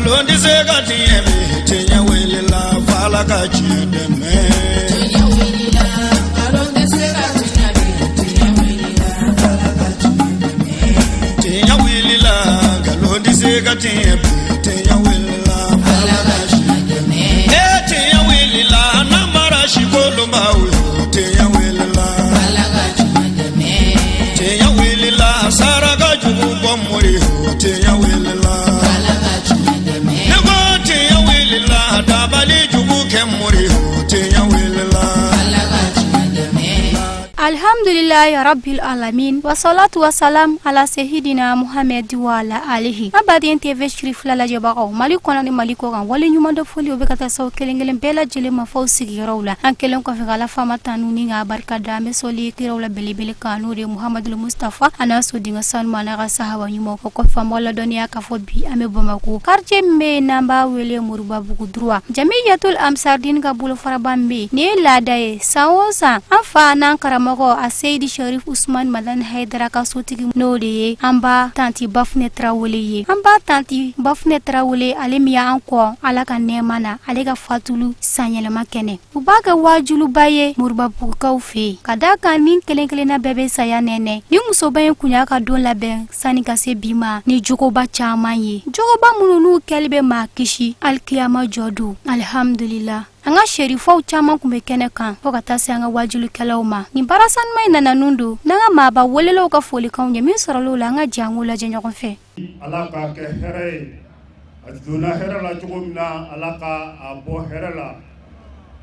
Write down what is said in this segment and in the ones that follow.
Nkalon tɛ se ka tiɲɛ bi, tiɲɛ wulila f'Ala ka tiɲɛ dɛmɛ. Tiɲɛ wulila, nkalon tɛ se ka tiɲɛ bi, tiɲɛ wulila, Ala ka tiɲɛ dɛmɛ. Tiɲɛ wulila, nkalon tɛ se ka tiɲɛ bi, tiɲɛ wulila Ala ka tiɲɛ dɛmɛ. E tiɲɛ wulila, namara si kolonbaw yo, tiɲɛ wulila. Ala ka tiɲɛ dɛmɛ. Tiɲɛ wulila, saraka jugu bɔ mori yo, tiɲɛ wulila. Ala ka tiɲɛ dɛmɛ. Ne ko tiɲɛ wulila, dabali jugu kɛ mori yo, tiɲɛ wulila. Ala ka tiɲɛ dɛmɛ. Alhamdulilahi rabbil alamin, wasalatu wasalam ala sehidina Muhamɛdi wa ala alihi. An baden TV Sirifila lajɛbagaw, Mali kɔnɔ ni Mali kɔ kan, wale ɲuman dɔ foli, o bɛ ka taa saw kelen kelen bɛɛ lajɛlen ma fɔw sigiyɔrɔw la. An kelen kɔfɛ ka Ala faama tanu ni k'a barika da, an bɛ sɔli kiraw la belebele kan, n'o de ye Muhamadul Mustafa, a n'a sodenkɛ sanuma, n'a ka sahaba ɲumanw. O kɔfɛ, an b'aw ladɔnniya k'a fɔ bi an bɛ Bamakɔ, quartier min bɛ yen n'an b'a wele Moribabugu droit, Jamiyatul Amsardin ka bolofaraba min bɛ yen. Nin ye laada ye, san o san, an fa n'an karamɔgɔ a Seyidi Sharif Usman Madani Haidara ka sotigi, n'o de ye an ba tanti Bafunɛ Tarawele ye. An ba tanti Bafunɛ Tarawele, ale min y'an kɔ Ala ka nɛɛma na, ale ka fatulu sanyɛlɛma kɛnɛ, u b'a kɛ wajuluba ye Moribabugukaw fɛ yen, ka da kan ni kelen kelenna bɛɛ bɛ saya nɛnɛ. Ni musoba in kun y'a ka don labɛn sani ka se bi ma ni jogoba caman ye, jogoba minnu n'u kɛli bɛ maa kisi alikiyama jɔ don. Alihamdulila, an ka serifaw caman kun bɛ kɛnɛ kan, fo ka taa se an ka wajulikɛlaw ma. Nin baara sanuma in nana nun don n'an ka maaba welelaw ka folikanw ye. Min sɔrɔla o la, an ka jɛ an k'o lajɛ ɲɔgɔn fɛ. Ala k'a kɛ hɛrɛ ye. A donna hɛrɛ la cogo min na, Ala ka a bɔ hɛrɛ la.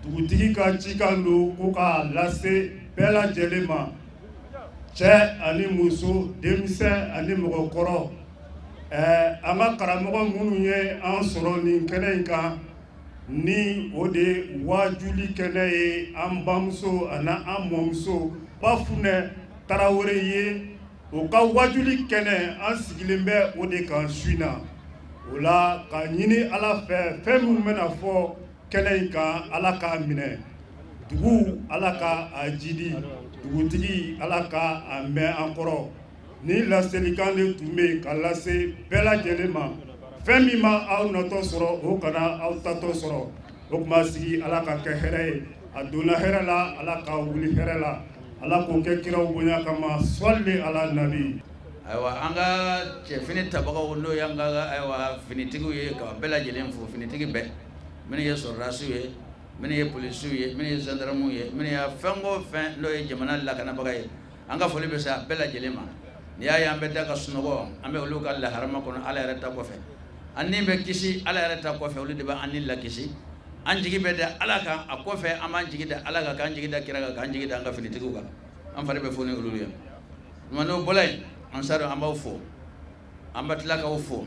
Dugutigi ka cikan don ko k'a lase bɛɛ lajɛlen ma, cɛ ani muso, denmisɛn ani mɔgɔkɔrɔ. Ɛɛ, an ka karamɔgɔ minnu ye an sɔrɔ nin kɛnɛ in kan, ni o de ye wajuli kɛnɛ ye, an bamuso ani an mɔmuso Bafunɛ Tarawele ye, o ka wajuli kɛnɛ, an sigilen bɛ o de kan su in na. O la, ka ɲini Ala fɛ, fɛn minnu bɛna fɔ kɛnɛ in kan, Ala k'a minɛ. Dugu, Ala ka a jidi. Dugutigi, Ala ka a mɛn an kɔrɔ. Ni laselikan de tun bɛ yen ka lase bɛɛ lajɛlen ma. Fɛn min ma aw natɔ sɔrɔ, o kana aw tatɔ sɔrɔ. O tuma sigi, Ala ka kɛ hɛrɛ ye. A donna hɛrɛ la, Ala ka wuli hɛrɛ la. Ala k'o kɛ kiraw bonya kama. Sɔli ala nabi. Ayiwa, an ka cɛfini tabagaw, n'o y'an ka, ayiwa, finitigiw ye, ka bɛɛ lajɛlen fo. Finitigi bɛɛ, minnu ye sɔrɔdasiw ye, minnu ye polisiw ye, minnu ye gendarmew ye, minnu ye fɛn o fɛn n'o ye jamana lakanabaga ye, an ka foli bɛ se a bɛɛ lajɛlen ma. N'i y'a ye an bɛ da ka sunɔgɔ, an bɛ olu ka laharama kɔnɔ Ala yɛrɛ ta kɔfɛ. An ni bɛ kisi Ala yɛrɛ ta kɔfɛ, olu de bɛ an ni lakisi. An jigi bɛ da Ala kan, a kɔfɛ an b'an jigi da Ala kan, k'an jigi da kira kan, k'an jigi da an ka finitigiw kan. An fari bɛ foni olu ye. Tuma n'o bɔra yen, an sari, an b'aw fo, an bɛ tila k'aw fo,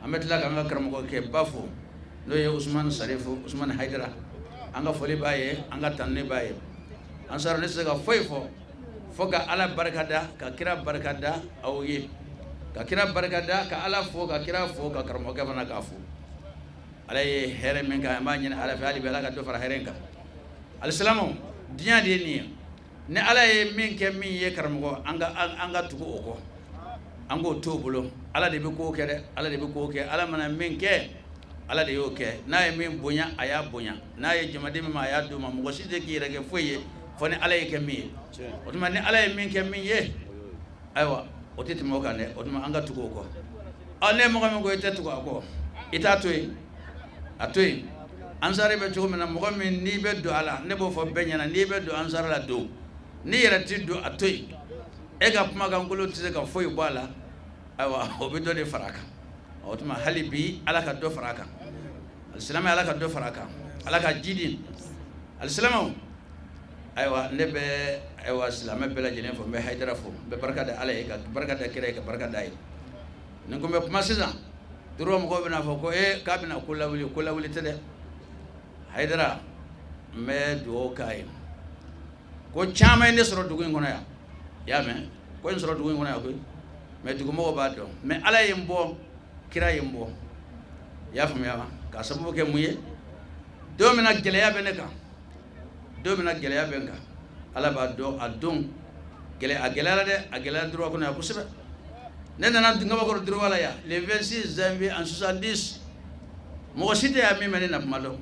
an bɛ tila k'an ka karamɔgɔkɛ ba fo, n'o ye Usumani Sarifu Usumani Hayidara. An ka foli b'a ye, an ka tanuni b'a ye. An sari, ne tɛ se ka foyi fɔ fo ka Ala barika da, ka kira barika da aw ye, ka kira barika da, ka Ala fo, ka kira fo, ka karamɔgɔkɛ fana k'a fo. Ala ye hɛrɛ min kan, an b'a ɲini Ala fɛ hali bi, Ala ka dɔ fara hɛrɛ in kan. Alisilamɛw, diɲɛ de ye nin ye. Ni Ala ye min kɛ min ye, karamɔgɔ, an ka tugu o kɔ, an k'o to o bolo. Ala de bɛ ko kɛ dɛ, Ala de bɛ ko kɛ. Ala mana min kɛ, Ala de y'o kɛ. N'a ye min bonya, a y'a bonya. N'a ye jamaden min ma, a y'a d'o ma. Mɔgɔ si tɛ k'i yɛrɛ kɛ foyi ye fo ni Ala ye kɛ min ye. O tuma ni Ala ye min kɛ min ye, ayiwa, o tɛ tɛmɛ o kan dɛ. O tuma an ka tugu o kɔ. Ɔ, ne mɔgɔ min ko i tɛ tugu a kɔ, i t'a to yen, a to yen. Ansari bɛ cogo min na, mɔgɔ min n'i bɛ don a la, ne b'o fɔ bɛɛ ɲɛna, n'i bɛ don ansari la, don. N'i yɛrɛ tɛ don, a to yen. E ka kumakankolon tɛ se ka foyi bɔ a la. Ayiwa, o bɛ dɔ de fara a kan. O tuma hali bi, Ala ka dɔ fara a kan. Alisilamɛ, Ala ka dɔ fara a kan, Ala ka jidi. Alisilamɛw, ayiwa, ne bɛ, ayiwa, silamɛ bɛɛ lajɛlen fo. N bɛ Hayidara fo, n bɛ barika da Ala ye, ka barika da kira ye, ka barika da ye. Nin kun bɛ kuma sisan turu, mɔgɔw bɛna fɔ ko ee, k'a bɛna ko lawuli. Ko lawuli tɛ dɛ. Hayidara, n bɛ dugawu k'a ye. Ko caman ye ne sɔrɔ dugu in kɔnɔ yan. I y'a mɛn, ko n sɔrɔ dugu in kɔnɔ yan koyi, mais dugumɔgɔw b'a dɔn. Mais Ala ye n bɔ, kira ye n bɔ. I y'a faamuya wa? K'a sababu kɛ mun ye? Don min na gɛlɛya bɛ ne kan, don min na gɛlɛya bɛ n kan, Ala b'a dɔn. A don gɛlɛya, a gɛlɛyara dɛ, a gɛlɛyara droit kɔnɔ yan kosɛbɛ. Ne nana Ngabakɔrɔ droit la yan le 26 janvier en 70. Mɔgɔ si tɛ yan min bɛ ne na kuma dɔn.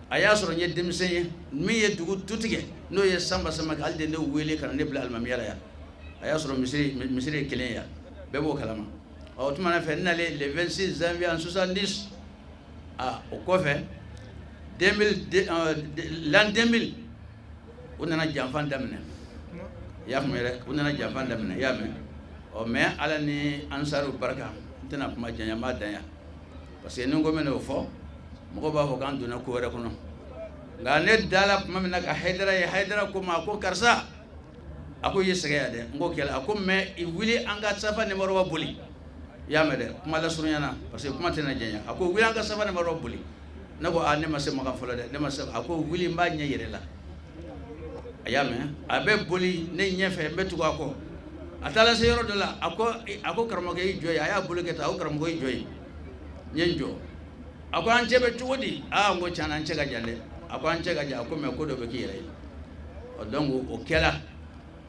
A y'a sɔrɔ n ye denmisɛn ye min ye dugu tu tigɛ, n'o ye Sanba Samakɛ, ale de ne wele ka na ne bila alimamiya la yan. A y'a sɔrɔ misiri ye kelen yan, bɛɛ b'o kalama. Ɔ, o tuma na fɛ, n nalen le 26 janvier en 70. Aa, o kɔfɛ 2000, l'an 2000, u nana janfa daminɛ. I y'a faamu yɛrɛ, u nana janfa daminɛ, i y'a mɛn. Ɔ, mais Ala ni ansaru barika, n tɛna kuma janya, n b'a dan yan, parce que ni n ko n bɛ n'o fɔ, mɔgɔw b'a fɔ k'an donna ko wɛrɛ kɔnɔ. Nka ne dala tuma min na ka Hayidara ye, Hayidara ko ma ko: "Karisa," a ko, "i ye sɛgɛn yan dɛ." N ko: "Kɛlɛ." A ko: "Mais i wuli, an ka Safa ni Marwa boli." I y'a mɛn dɛ, kuma lasurunya na, parce que kuma tɛna janya. A ko: "Wuli, an ka Safa ni Marwa boli." Ne ko: "A, ne ma se Makan fɔlɔ dɛ, ne ma se." A ko: "Wuli, n b'a ɲɛ yɛrɛ la." A y'a mɛn, a bɛ boli ne ɲɛfɛ, n bɛ tugu a kɔ. A taara se yɔrɔ dɔ la, a ko: "Karamɔgɔkɛ, i jɔ yen." A y'a bolo kɛ tan. A ko: "Karamɔgɔ, i jɔ yen." N ye n jɔ. A ko: "An cɛ bɛ cogo di?" Aa, n ko: "Tiɲɛ na, an cɛ ka jan dɛ." A ko: "An cɛ ka jan." A ko: "Mais ko dɔ bɛ k'i yɛrɛ ye." Ɔ, donc o kɛla,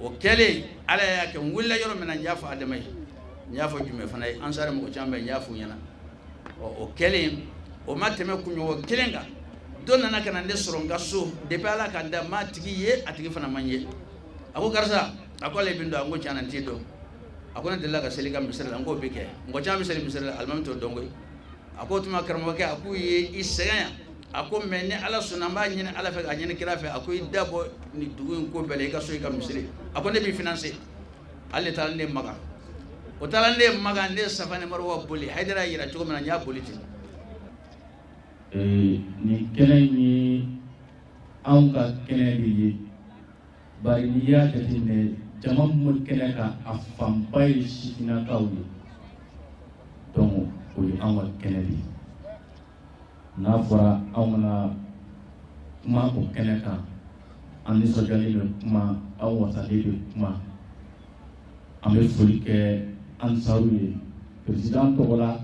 o kɛlen, Ala y'a kɛ, n wulila yɔrɔ min na, n y'a fɔ Adama ye, n y'a fɔ Jumɛ fana ye, ansari mɔgɔ caman bɛ yen, n y'a f'u ɲɛna. Ɔ, o kɛlen, o ma tɛmɛ kunɲɔgɔn kelen kan, dɔ nana ka na ne sɔrɔ n ka so. Depuis Ala ka da, n m'a tigi ye, a tigi fana ma n ye. A ko: "Karisa," a ko, "ale bɛ n dɔn." A ko: "Tiɲɛ na, n t'i dɔn." A ko: "Ne delila ka seli ka misiri la." N k'o bɛ kɛ, mɔgɔ caman bɛ seli misiri la, alimami t'o dɔn koyi. A ko: "O tuma karamɔgɔkɛ," a k'u ye i sɛgɛn yan. A ko: "Mais ni Ala sɔnna, n b'a ɲini Ala fɛ k'a ɲini kira fɛ." A ko: "I da bɔ nin dugu in ko bɛɛ la, i ka so, i ka misiri." A ko: "Ne b'i financer." Ale de taara ne Makan, o taara ne Makan, ne Safa ni Marwa boli. Hayidara y'a yira cogo min na, n y'a boli ten. Nin kɛnɛ in ye anw ka kɛnɛ de ye, bari n'i y'a jateminɛ, jama min bɛ kɛnɛ kan, a fanba ye sifinnakaw ye. Donc o ye anw ka kɛnɛ de ye. N'a fɔra anw kana kuma o kɛnɛ kan, an nisɔndiyalen bɛ kuma, an wasalen bɛ kuma. An bɛ foli kɛ ansaru ye président tɔgɔ la,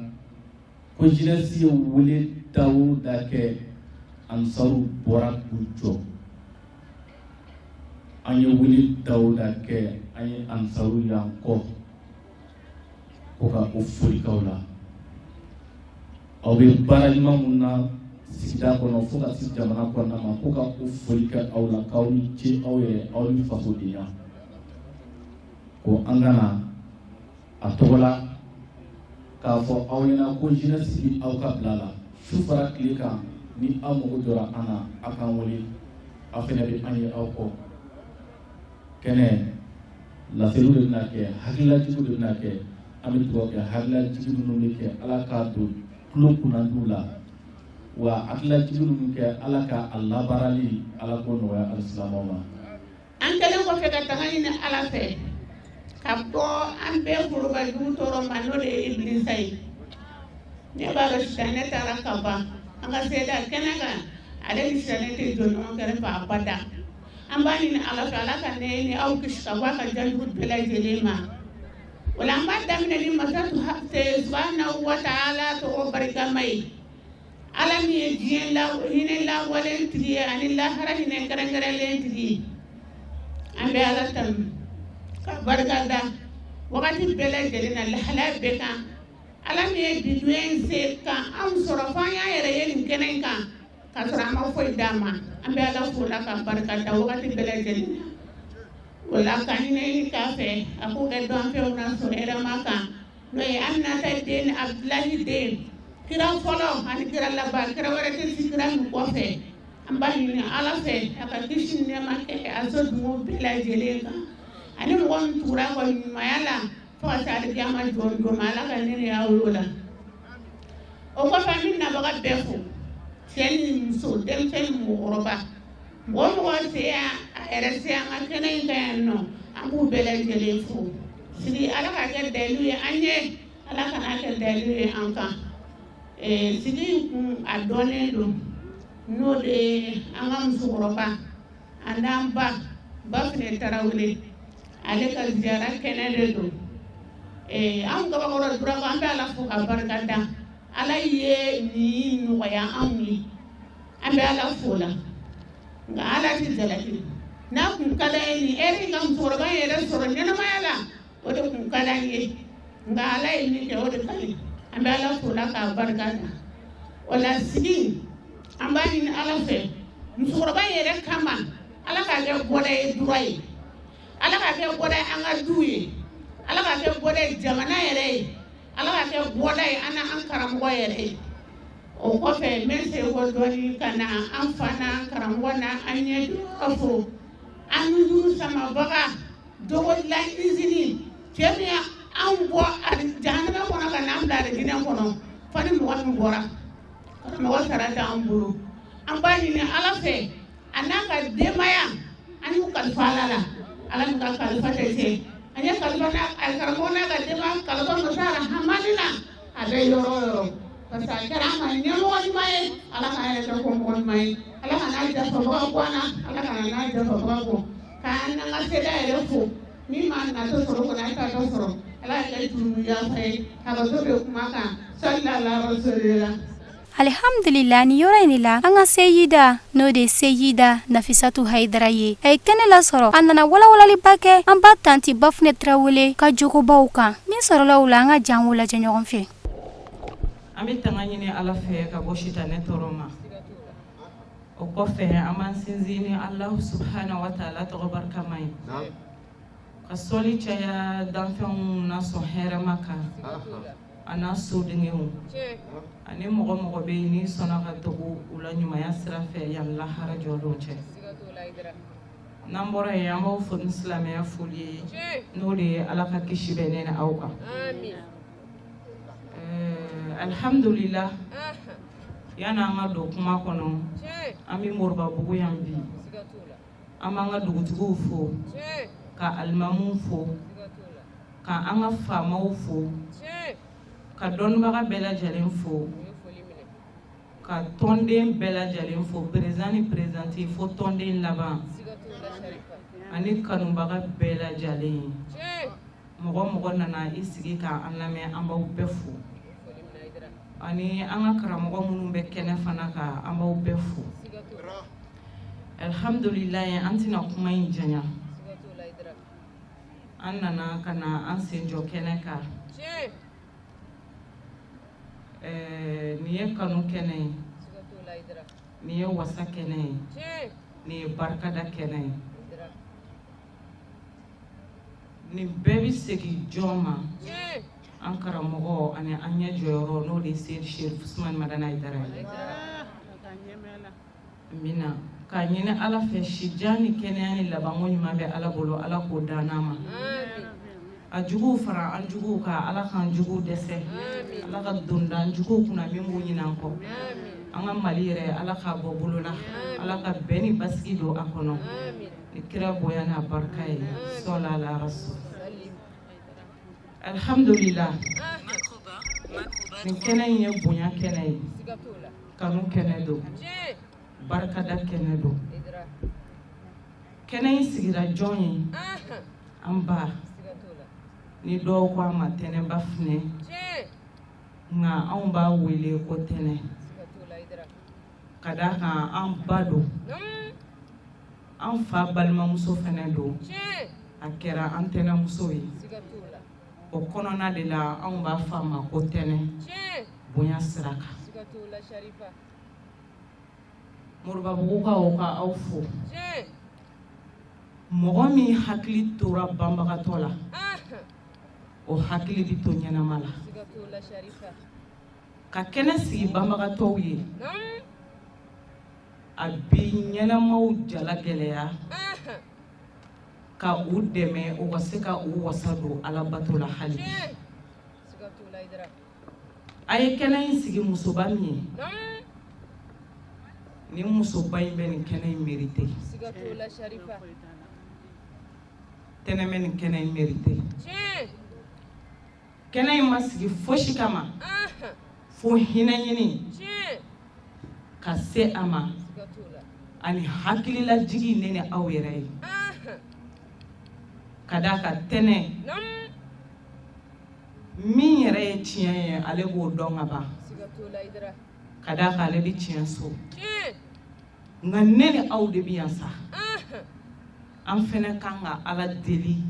ko jeunesse ye wele da o da kɛ, ansaru bɔra k'u jɔ. An ye wele da o da kɛ, an ye ansaru y'an kɔ, ko ka o foli k'aw la. Aw bɛ baara ɲuman mun na sigida kɔnɔ fo ka se jamana kɔnɔna ma, ko ka o foli kɛ aw la, k'aw ni ce, aw yɛrɛ, aw ni fasodenya. Ko an ka na a tɔgɔ la k'a fɔ aw ɲɛna ko jeunesse bi aw ka bila la su fara tile kan. Ni aw mago jɔra an na, aw k'an wele, aw fɛnɛ bɛ an ye aw kɔ. Kɛnɛ laseliw de bɛna kɛ, hakililajigiw de bɛna kɛ. An bɛ dugawu kɛ, hakililajigi minnu bɛ kɛ, Ala k'a don tulo kunnandiw la wa. Hakililajigi minnu kɛ, Ala ka a labaarali, Ala k'o nɔgɔya alisilamɛw ma. An kɛlen kɔfɛ ka tanga ɲini Ala fɛ ka bɔ an bɛɛ foroba jugu tɔɔrɔ ma, n'o de ye Ibilisa ye. Ne b'a dɔn sitanɛ taara ka ban an ka seeda kɛnɛ kan. Ale ni sitanɛ tɛ jɔ ɲɔgɔn kɛrɛfɛ abada. An b'a ɲini Ala fɛ, Ala ka ne ni aw kisi ka bɔ a ka janjugu bɛɛ lajɛlen ma. O la, an b'a daminɛ ni masa subahanahu wa taala tɔgɔ barikama ye, Ala min ye diɲɛ la hinɛ lawalen tigi ye ani lahara hinɛ kɛrɛnkɛrɛnlen tigi ye. An bɛ Ala tanu ka barika da wagati bɛɛ lajɛlen na, lahalaya bɛɛ kan. Ala min ye bi don in se ka anw sɔrɔ fo an y'an yɛrɛ ye nin kɛnɛ in kan k'a sɔrɔ an ma foyi d'a ma, an bɛ Ala fo la ka barika da wagati bɛɛ lajɛlen na. O la, ka ɲini k'a fɛ a k'o kɛ dɔnfɛnw na sɔrɔ hɛrɛma kan, n'o ye Aminata den, Abudulayi den, kira fɔlɔ ani kira laban, kira wɛrɛ tɛ si kira min kɔfɛ. An b'a ɲini Ala fɛ a ka kisi ni nɛɛma kɛ a so dungo bɛɛ lajɛlen kan ani mɔgɔ min tugura a kɔ ɲumanya la fo ka se alikiyama jɔ don ma. Ala ka ne ni aw y'o la. O kɔfɛ, an bɛ nabaga bɛɛ fo, cɛ ni muso, denmisɛn ni mɔgɔkɔrɔba, mɔgɔ o mɔgɔ se yan a yɛrɛ se an ka kɛnɛ in kan yan nɔ, an b'u bɛɛ lajɛlen fo. Sigi, Ala ka kɛ dalilu ye an ye, Ala kana kɛ dalilu ye an kan. Sigi in kun a dɔnnen don, n'o de ye an ka musokɔrɔba an n'an ba Bafinɛ Tarawele, ale ka ziyara kɛnɛ de don. Anw Kabakɔrɔ Durako, an bɛ Ala fo ka barika da. Ala ye nin nɔgɔya anw ye, an bɛ Ala fo la. Nka Ala tɛ jalaki n'a kun ka d'an ye nin ɛri in ka musokɔrɔba in yɛrɛ sɔrɔ ɲɛnamaya la, o de kun ka d'an ye. Nka Ala ye min kɛ, o de ka ɲi. An bɛ Ala fo la k'a barika da. O la sigi an b'a ɲini Ala fɛ musokɔrɔba yɛrɛ kama Ala k'a kɛ bɔda ye droit ye Ala k'a kɛ bɔda ye an ka duw ye Ala k'a kɛ bɔda ye jamana yɛrɛ ye Ala k'a kɛ bɔda ye an n'an karamɔgɔ yɛrɛ ye o kɔfɛ n bɛ segin kɔ dɔɔni ka na an fa n'an karamɔgɔ n'an ɲɛjɔ fo an nujuru samabaga dogo dilan izini cɛ min y'an bɔ jahanama kɔnɔ ka n'an bila alijinɛ kɔnɔ fo ni mɔgɔ min bɔra karamɔgɔ sara t'an bolo an b'a ɲini ala fɛ a n'a ka denbaya an y'u kalifa ala la ala min ka kalifa tɛ tiɲɛ an ye kalifa n'a a karamɔgɔ n'a ka denbaya kalifa masa rahamani na a bɛ yɔrɔ o yɔrɔ parce que a kɛra an ma ɲɛmɔgɔ ɲuman ye ala k'an yɛrɛ kɛ kɔmɔgɔ ɲuman ye ala kana jafabaga bɔ an na ala kana n'a jafabaga bɔ k'an n'an ka seda yɛrɛ fo min m'a natɔ sɔrɔ kɔni a t'a dɔ sɔrɔ ala y'a kɛ jurumu yafa ye a ka to bɛ kuma kan salila rasulila. Alihamdulila ni yɔrɔ in de la an ka seyida n'o de seyida nafisatu hayidara ye a ye kɛnɛ lasɔrɔ a nana walawalaliba kɛ an ba tanti bafunɛ tarawele ka jogobaw kan min sɔrɔla o la an ka jɛ an k'o lajɛ ɲɔgɔn fɛ. An bɛ tanga ɲini Ala fɛ ka bɔ sitanɛ tɔɔrɔ ma. O kɔfɛ an b'an sinsin ni Alahu subahana wataala tɔgɔ barikama ye. Ka sɔli caya danfɛnw na sɔn hɛrɛma kan a n'a sodenw ani mɔgɔ mɔgɔ bɛ yen n'i sɔnna ka tugu u la ɲumanya sira fɛ yan lahara jɔdon cɛ. N'an bɔra yen an b'aw fo ni silamɛya foli ye n'o de ye Ala ka kisi bɛ ne ni aw kan. Ɛɛ alihamudulila yanni an ka don kuma kɔnɔ an bɛ Moribabugu yan bi an b'an ka dugutigiw fo ka alimamuw fo ka an ka faamaw fo ka dɔnnibaga bɛɛ lajɛlen fo ka tɔnden bɛɛ lajɛlen fo président ni présidente fo tɔnden laban ani kanubaga bɛɛ lajɛlen mɔgɔ mɔgɔ nana i sigi ka an lamɛn an b'aw bɛɛ fo ani an ka karamɔgɔ minnu bɛ kɛnɛ fana kan an b'aw bɛɛ fo alihamdulilayi an tɛna kuma in janya an nana ka na an sen jɔ kɛnɛ kan ɛɛ nin ye kanu kɛnɛ ye nin ye wasa kɛnɛ ye nin ye barikada kɛnɛ ye nin bɛɛ bɛ segin jɔn ma an karamɔgɔ ani an ɲɛ jɔyɔrɔ n'o de ye Seyidi Serif Usumani Madani Hayidara ye amina k'a ɲini Ala fɛ sijan ni kɛnɛya ni labanko ɲuman bɛ Ala bolo Ala k'o d'an n'a ma a juguw fara an juguw kan Ala k'an juguw dɛsɛ Ala ka don da an juguw kunna min b'u ɲinɛ an kɔ an ka Mali yɛrɛ Ala k'a bɔ bolo la Ala ka bɛn ni basigi don a kɔnɔ ni kira bonya n'a barika ye sɔla ala rasul alhamdulillah nin kɛnɛ in ye bonya kɛnɛ ye kanu kɛnɛ don barikada kɛnɛ don kɛnɛ in sigira jɔn ye an ba ni dɔw ko a ma tɛnɛba funɛ nka anw b'a wele ko tɛnɛ ka d'a kan an ba don an fa balimamuso fana don a kɛra an tɛnɛmuso ye o kɔnɔna de la anw b'a fɔ a ma ko tɛnɛ bonya sira kan moribabugukaw ka aw fo mɔgɔ min hakili tora banbagatɔ la o hakili bɛ to ɲɛnama la ka kɛnɛ sigi banbagatɔw ye a bi ɲɛnamaw jala gɛlɛya ka u dɛmɛ u ka se ka u wasa don alabato la hali bi a ye kɛnɛ in sigi musoba min ye ni musoba in bɛ nin kɛnɛ in mérité tɛnɛ bɛ nin kɛnɛ in mérité kɛnɛ in ma sigi fosi kama fo hinɛ ɲini ka se a ma ani hakililajigi ne ni aw yɛrɛ ye ka d'a kan tɛnɛ min yɛrɛ ye tiɲɛ ye ale b'o dɔn ka ban ka d'a kan ale bɛ tiɲɛ so nka ne ni aw de bɛ yan sa an fana kan ka ala deli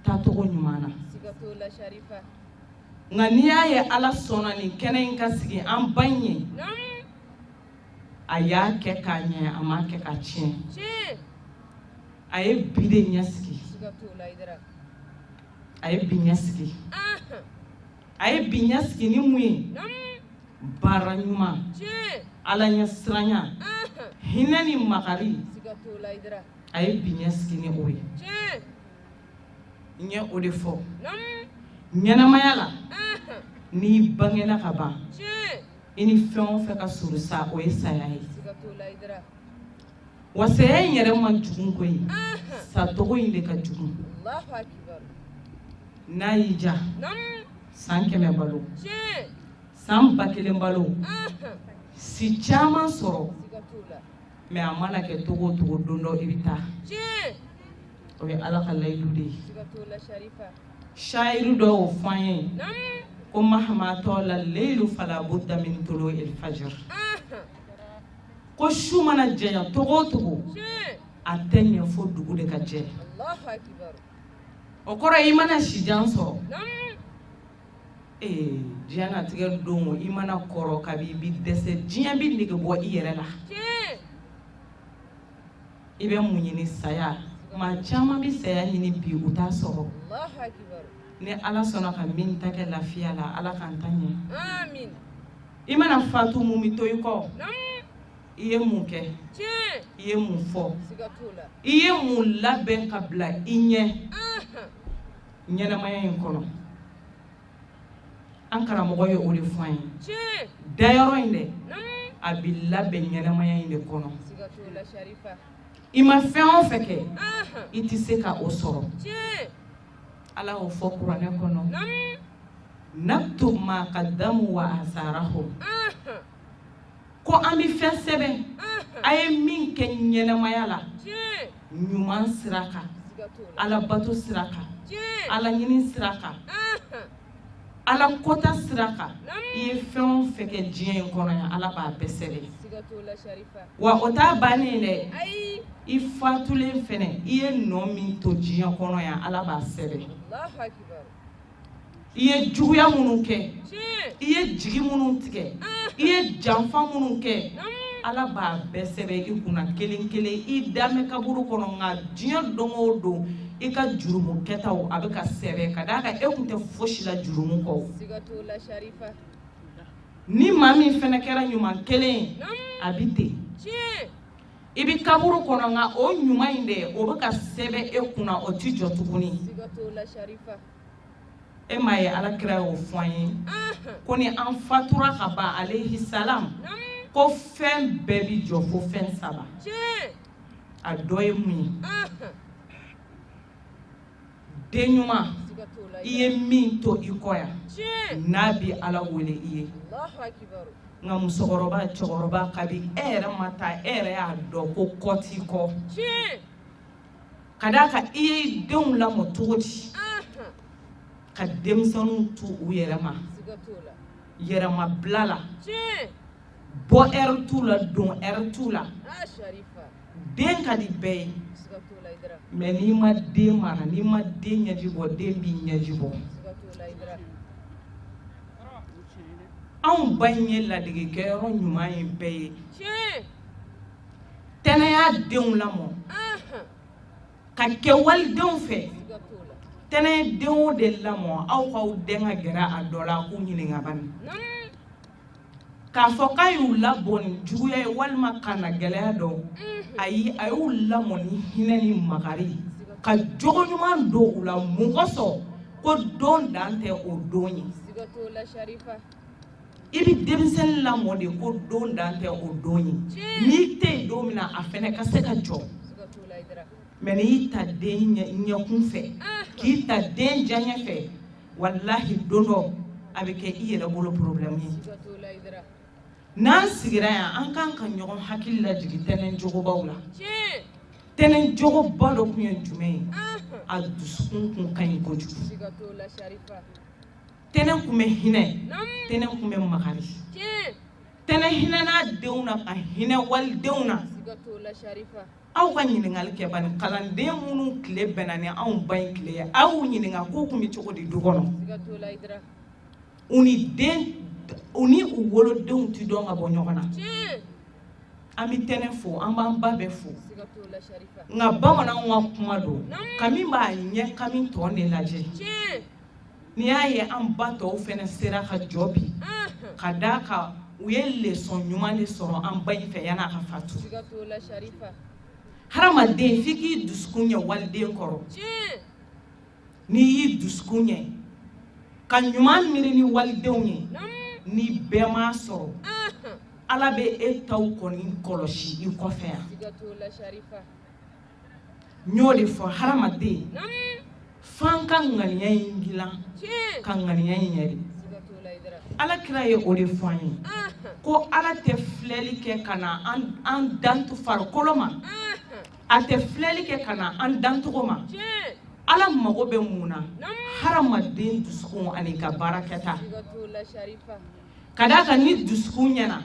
taacogo ɲuman na nka n'i y'a ye ala sɔnna nin kɛnɛ in ka sigi an ba in ye A y'a kɛ k'a ɲɛ, a m'a kɛ k'a tiɲɛ. A ye bi de ɲɛsigi, a ye bi ɲɛsigi, a ye bi ɲɛsigi ni mun ye? Baara ɲuman, Ala ɲɛsiranya, hinɛ ni makari. A ye bi ɲɛsigi ni o ye. N ye o de fɔ, ɲɛnamaya la, n'i bangena ka ban, i ni fɛn o fɛn ka surun sa, o ye saya ye. Wa saya in yɛrɛ man jugu koyi, sacogo in de ka jugu. N'a y'i diya, san 100 balo, san 1000 balo, si caman sɔrɔ, mais a mana kɛ cogo o cogo, don dɔ i bɛ taa. O ye Ala ka layidu de ye. Shayiru dɔ y'o fɔ an ye ko mahama tɔla leilu fala budda min tulu il fajr, ko su mana janya cogo o cogo, a tɛ ɲɛ fo dugu de ka jɛ. O kɔrɔ, i mana sijan sɔrɔ, ee, diɲɛnatigɛ don, i mana kɔrɔ kabi, i bi dɛsɛ, diɲɛ bi nege bɔ i yɛrɛ la. I bɛ mun ɲini? Saya. Maa caman bɛ saya ɲini bi, u t'a sɔrɔ. Ni Ala sɔnna ka min ta kɛ lafiya la, Ala k'an ta ɲɛ. I mana fatu, mun bɛ to i kɔ? I ye mun kɛ? I ye mun fɔ? I ye mun labɛn ka bila i ɲɛ ɲɛnamaya in kɔnɔ? An karamɔgɔ ye o de fɔ an ye. Dayɔrɔ in dɛ, a bɛ labɛn ɲɛnamaya in de kɔnɔ. I ma fɛn o fɛn kɛ, i tɛ se ka o sɔrɔ. Ala y'o fɔ kuranɛ kɔnɔ: naktub ma qaddamu wa asarahum, ko an bɛ fɛn sɛbɛn, a ye min kɛ ɲɛnamaya la, ɲuman sira kan, Alabato sira kan, Ala ɲini sira kan, Ala kota sira kan. I ye fɛn o fɛn kɛ diɲɛ in kɔnɔ yan, Ala b'a bɛɛ sɛbɛn. Wa o t'a bannen dɛ, i fatulen fɛnɛ, i ye nɔ min to diɲɛ kɔnɔ yan, Ala b'a sɛbɛn. I ye juguya minnu kɛ, i ye jigi minnu tigɛ, i ye janfa minnu kɛ, Ala b'a bɛɛ sɛbɛn i kunna kelen kelen. I damɛ kaburu kɔnɔ, nka diɲɛ don o don, i ka jurumu kɛtaw, a bɛ ka sɛbɛn, ka d'a kan e tun tɛ fosi la jurumu kɔ. Ni maa min fɛnɛ kɛra ɲuman kelen ye, a bɛ ten, i bɛ kaburu kɔnɔ, nka o ɲuman in dɛ, o bɛ ka sɛbɛn e kunna, o tɛ jɔ tuguni. E m'a ye, Ala kira y'o fɔ an ye ko ni an fatura ka ban, alayhi salam, ko fɛn bɛɛ bi jɔ fo fɛn saba. A dɔ ye mun ye? Den ɲuman i ye min to i kɔ yan, n'a bi Ala wele i ye. Nka musokɔrɔba, cɛkɔrɔba, kabi e yɛrɛ ma taa, e yɛrɛ y'a dɔn ko kɔ t'i kɔ, ka d'a kan i ye denw lamɔ cogo di? Ka denmisɛnninw to u yɛrɛ ma, yɛrɛmabila la, bɔ ɛri t'u la, don ɛri t'u la. Den ka di bɛɛ ye, mais n'i ma den mara, n'i ma den ɲɛji bɔ, den b'i ɲɛji bɔ. Anw ba in ye ladegekɛyɔrɔ ɲuman ye bɛɛ ye. Tɛnɛ y'a denw lamɔ ka kɛ walidenw fɛ. Tɛnɛ ye denw de lamɔ. Aw k'aw den ka gɛrɛ a dɔ la k'u ɲininka bani, k'a fɔ k'a y'u labɔ ni juguya ye walima ka na gɛlɛya dɔn. Ayi, a y'u lamɔ ni hinɛ ni makari, ka jogo ɲuman don u la. Mun kosɔn? Ko don dan tɛ o don ye. I bɛ denmisɛnnin lamɔ de ko don dan tɛ o don ye. N'i tɛ yen don min na, a fɛnɛ ka se ka jɔ. Mais n'i y'i ta den ɲɛkun fɛ, k'i ta den diyaɲɛ fɛ, walahi, don dɔ a bɛ kɛ i yɛrɛ bolo problème ye. N'an sigira yan, an kan ka ɲɔgɔn hakili lajigin Tɛnɛ jogobaw la. Tɛnɛ jogoba dɔ tun ye jumɛn ye? A dusukun kun ka ɲi kojugu. Tɛnɛ kun bɛ hinɛ, Tɛnɛ kun bɛ makari. Tɛnɛ hinɛ n'a denw na, ka hinɛ walidenw na. Aw ka ɲininkali kɛ bani, kalanden minnu tile bɛnna ni anw ba in tile ye, aw y'u ɲininka k'u kun bɛ cogo di du kɔnɔ. U ni den, u ni u wolodenw tɛ dɔn ka bɔ ɲɔgɔn na. An bɛ tɛnɛ fo, an b'an ba bɛɛ fo. Nka bamananw ka kuma don, kami b'a ɲɛ kami tɔn de lajɛ. N'i y'a ye an ba tɔw fana sera ka jɔ bi, ka d'a kan u ye leçon ɲuman de sɔrɔ an ba in fɛ yan'a ka fatu. Hadamaden, f'i k'i dusukun ɲɛ waliden kɔrɔ. N'i y'i dusukun ɲɛ ka ɲuman miiri ni walidenw ye, ni bɛɛ m'a sɔrɔ, Ala bɛ e taw kɔni kɔlɔsi i kɔfɛ yan. N y'o de fɔ, hadamaden, f'an ka ŋaniya in dilan ka ŋaniya in ɲɛ de. Ala kira ye o de fɔ an ye ko Ala tɛ filɛli kɛ ka na an dan farikolo ma, a tɛ filɛli kɛ ka na an dancogo ma. Ala mago bɛ mun na? Hadamaden dusukun ani ka baara kɛta. Ka d'a kan ni dusukun ɲɛna,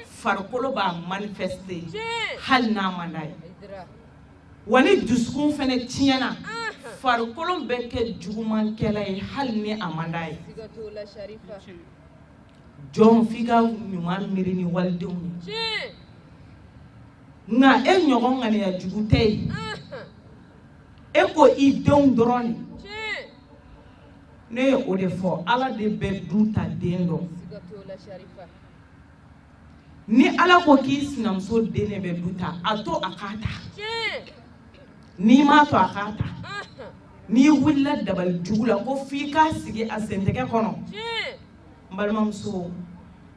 farikolo b'a manifester hali n'a man d'a ye. Wa ni dusukun fana tiɲɛna, farikolo bɛ kɛ jugumankɛla ye hali ni a man d'a ye. Jɔn, f'i ka ɲuman miiri ni walidenw ye. Nka e ɲɔgɔn ŋaniya jugu tɛ yen. E ko i denw dɔrɔn de. Ne ye o de fɔ, Ala de bɛ du ta den dɔn. Ni Ala ko k'i sinamuso den de bɛ du ta, a to a k'a ta. N'i m'a to a k'a ta, n'i wulila dabali jugu la ko f'i k'a sigi a sentɛgɛ kɔnɔ, n balimamuso,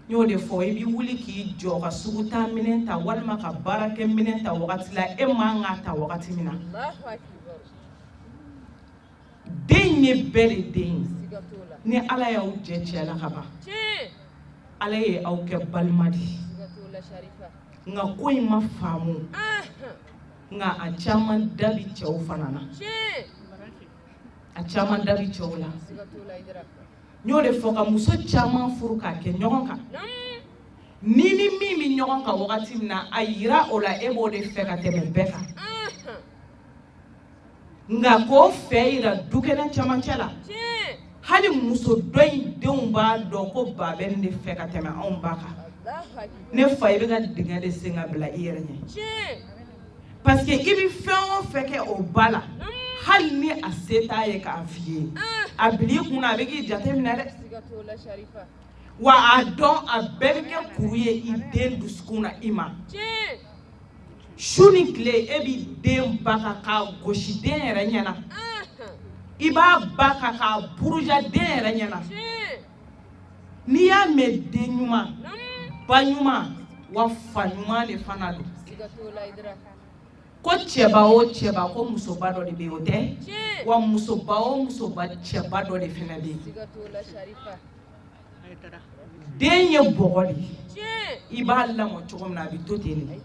n y'o de fɔ, i b'i wuli k'i jɔ ka sugu taa minɛn ta walima ka baarakɛ minɛn ta wagati la e man k'a ta wagati min na. Den ye bɛɛ de den ye. Ni Ala y'aw jɛ cɛ la ka ban, Ala ye aw kɛ balima de ye. Nka ko in ma faamu, nka a caman da bi cɛw fana na, a caman da bi cɛw la. N y'o de fɔ, ka muso caman furu k'a kɛ ɲɔgɔn kan, ni ni min bɛ ɲɔgɔn kan wagati min na, a yira o la e b'o de fɛ ka tɛmɛ bɛɛ kan. Nka k'o fɛ yira dukɛnɛ camancɛ la, hali muso dɔ in denw b'a dɔn ko ba bɛ nin de fɛ ka tɛmɛ anw ba kan. Ne fa, i bɛ ka dingɛ de sen ka bila i yɛrɛ ɲɛ, parce que i bɛ fɛn o fɛn kɛ o ba la, hali ni a se t'a ye k'a f'i ye, a bil'i kun na, a bɛ k'i jate minɛ dɛ. Wa a dɔn, a bɛɛ bɛ kɛ kuru ye i den dusukun na i ma. Su ni tile, e b'i den ba kan k'a gosi den yɛrɛ ɲɛna, i b'a ba kan k'a buruja den yɛrɛ ɲɛna. N'i y'a mɛn den ɲuman, ba ɲuman, wa fa ɲuman de fana don. Ko cɛba o cɛba, ko musoba dɔ de bɛ yen, o tɛ wa? Musoba o musoba, cɛba dɔ de fana bɛ yen. Den ye bɔgɔ de ye, i b'a lamɔ cogo min na, a bɛ to ten de.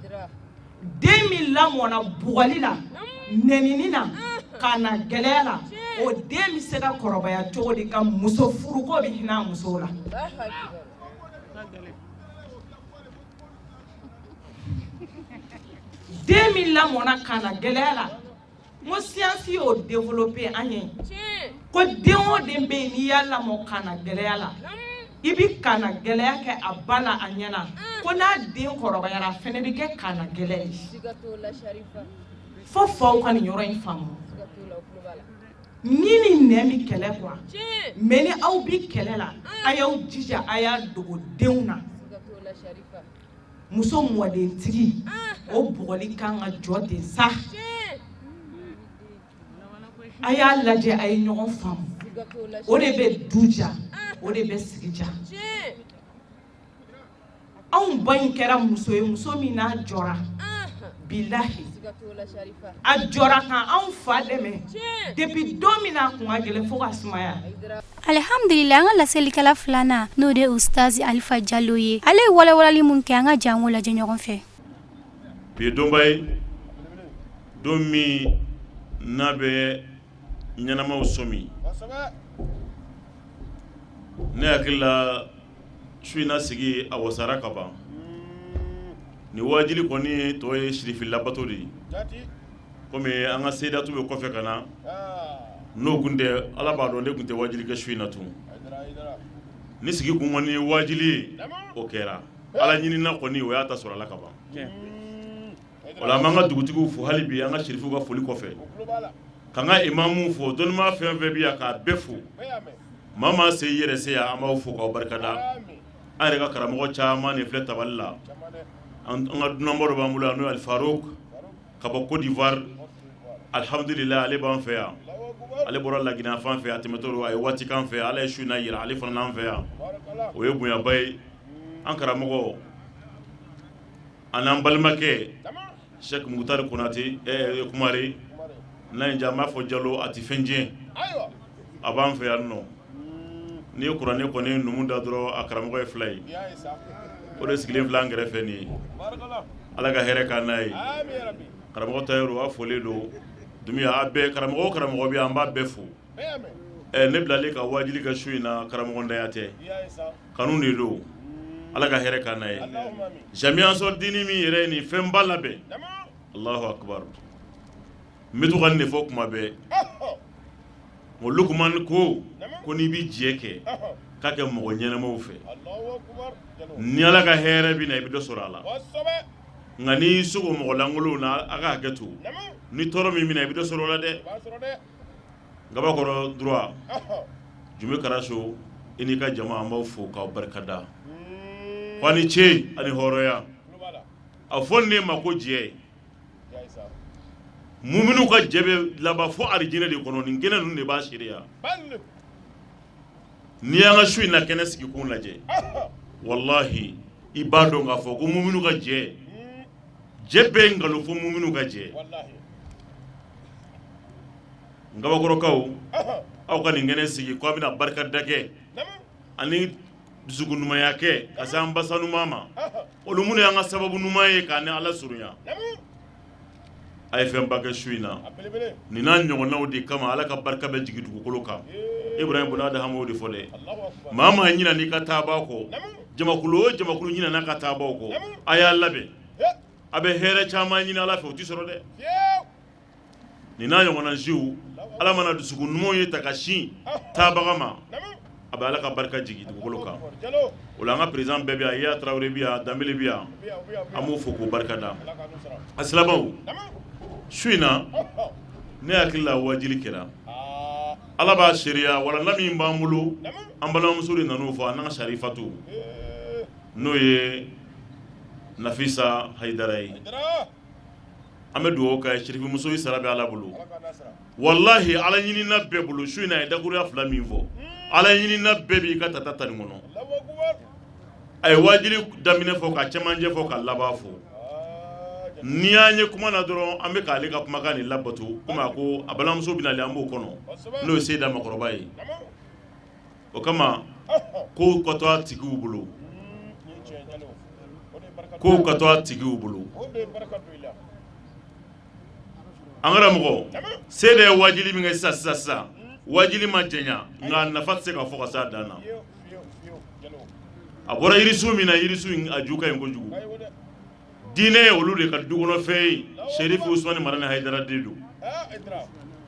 Den min lamɔna bugɔli la, nɛnini na, ka na gɛlɛya la, o den bɛ se ka kɔrɔbaya cogo di ka muso furu k'o bɛ hinɛ a musow la? Den min lamɔna ka na gɛlɛya la, n ko science y'o développer an ye ko den o den bɛ yen, n'i y'a lamɔ ka na gɛlɛya la, i bɛ ka na gɛlɛya kɛ a ba la a ɲɛna, ko n'a den kɔrɔbayara, a fɛnɛ bɛ kɛ ka na gɛlɛya ye. Fo faw ka nin yɔrɔ in faamu. Ni ni nɛn bɛ kɛlɛ quoi, mais ni aw bɛ kɛlɛ la, a y'aw jija a y'a dogo denw na. Muso mɔdentigi, o bugɔli kan ka jɔ ten sa. A y'a lajɛ a ye ɲɔgɔn faamu, o de bɛ du ja, o de bɛ sigi ja. Anw ba in kɛra muso ye, muso min n'a jɔra, bilahi, a jɔra ka anw fa dɛmɛ depuis don min na a kun ka gɛlɛn fo ka sumaya. Alihamdulila, an ka laselikɛla filanan, n'o de ye Ustazi Alifa Jalo ye, ale ye walawalali min kɛ, an ka jɛ an k'o lajɛ ɲɔgɔn fɛ. Bi ye donba ye, don min n'a bɛ ɲɛnamaw sɔmi. Ne hakili la, su in na sigi a wasara ka ban. Ni wajuli kɔni tɔ ye sirifi labato de ye, kɔmi an ka sedatu bɛ kɔfɛ ka na. N'o tun tɛ, Ala b'a dɔn, ne tun tɛ wajuli kɛ su in na tun. Ni sigi kun kɔni ye wajuli ye, o kɛra. Ala ɲinina kɔni, o y'a ta sɔrɔ a la ka ban. O la, an b'an ka dugutigiw fo hali bi, an ka sirifuw ka foli kɔfɛ, k'an ka imamuw fo, dɔnnimaa fɛn fɛn bɛ yan, k'a bɛɛ fo. Maa maa se i yɛrɛ se yan, an b'aw fo k'aw barikada. An yɛrɛ ka karamɔgɔ caman de filɛ tabali la. An ka dunanba dɔ b'an bolo yan, n'o ye Alifaruk ka bɔ Côte d'Ivoire. Alihamudulila, ale b'an fɛ yan. Ale bɔra Laginɛ fan fɛ, a tɛmɛtɔ don, a ye waati k'an fɛ yan. Ala ye su in na yira ale fana n'an fɛ yan, o ye bonyaba ye. An karamɔgɔ ani an balimakɛ Sɛki Mutari Konate, Kumare n'a ye an b'a fɔ Jalo, a tɛ fɛn tiɲɛ, a b'an fɛ yan nɔ. N'i ye kuranɛ kɔni numu da dɔrɔn, a karamɔgɔ ye fila ye, o de sigilen filɛ an kɛrɛfɛ nin ye. Ala ka hɛrɛ k'an n'a ye. Karamɔgɔ Tayiru, a folilen don. Dunbiya, a bɛɛ karamɔgɔ o karamɔgɔ bɛ yan, an b'a bɛɛ fo. Ne bilalen ka wajuli kɛ su in na, karamɔgɔntanya tɛ, kanu de don. Ala ka hɛrɛ k'an n'a ye. Jamiya Ansɔri Dini min yɛrɛ ye nin fɛnba labɛn, Alahu akibaru, n bɛ to ka nin de fɔ kuma bɛɛ. Ko Lukumani ko n'i bɛ jɛ kɛ, k'a kɛ mɔgɔ ɲɛnamaw fɛ. Ni Ala ka hɛrɛ bɛ na, i bɛ dɔ sɔrɔ a la. Nka n'i y'i sogo mɔgɔ lankolonw na, a ka hakɛ to, ni tɔɔrɔ min bɛ na, i bɛ dɔ sɔrɔ o la dɛ. Gabakɔrɔ droit, Jumɛ Karaso, i n'i ka jama, an b'aw fo k'aw barikada. Ko a ni ce ani hɔrɔnya. A fɔ ne ma ko jɛ, muminu ka jɛ bɛ laban fo arijinɛ de kɔnɔ. Nin kɛnɛ ninnu de b'a seereya. N'i y'an ka su in na kɛnɛ sigi kun lajɛ, walahi, i b'a dɔn k'a fɔ ko muminu ka jɛ, jɛ bɛɛ ye nkalon fo muminu ka jɛ. Gabakɔrɔkaw, aw ka nin kɛnɛ sigi ko a bɛna barikada kɛ ani dusukun ɲumanya kɛ ka se an basa ɲuman ma, olu minnu y'an ka sababu ɲuman ye k'an ni Ala surunya. A ye fɛnba kɛ su in na. Nin n'a ɲɔgɔnnaw de kama Ala ka barika bɛ jigin dugukolo kan. Ibrahim bun Adaham y'o de fɔ dɛ. Maa maa ɲinɛ n'i ka taabaa kɔ, jamakulu o jamakulu ɲinɛna ka taabaw kɔ, a y'a labɛn, a bɛ hɛrɛ caman ɲini Ala fɛ, o tɛ sɔrɔ dɛ. Nin n'a ɲɔgɔnna siw, Ala mana dusukun ɲumanw ye ta ka sin taabaga ma, a bɛ Ala ka barika jigin dugukolo kan. O la, an ka président bɛɛ bɛ yan, Iya Tarawele bɛ yan, Danbele bɛ yan, an b'u fo k'u barika da. A silamɛw, su in na, ne hakili la wajuli kɛra. Ala b'a seereya, walanda min b'an bolo, an balimamuso de nan'o fɔ, an n'an ka Sarifatu, n'o ye Nafisa Hayidara ye. An bɛ dugawu kɛ sirifimuso, i sara bɛ Ala bolo. Walahi, Ala ɲinina bɛɛ bolo, su in na a ye dakuruya fila min fɔ, Ala ɲinina bɛɛ b'i ka tata ta nin kɔnɔ. A ye wajuli daminɛ fɔ, ka cɛmancɛ fɔ, ka laban fɔ. N'i y'an ye kuma na dɔrɔn, an bɛ k'ale ka kumakan de labato, komi a ko a balimamuso bɛ nalen, an b'o kɔnɔ, n'o ye Seyida makɔrɔba ye. O kama, kow ka to a tigiw bolo, kow ka to a tigiw bolo. An karamɔgɔ Seyida ye wajuli min kɛ sisan sisan sisan, wajuli ma janya, nka a nafa tɛ se ka fɔ ka s'a dan na. A bɔra yirisun min na, yirisun in a ju ka ɲi kojugu. Diinɛ ye olu de ka dukɔnɔfɛn ye. Serifu Usumani Marani Hayidara den don,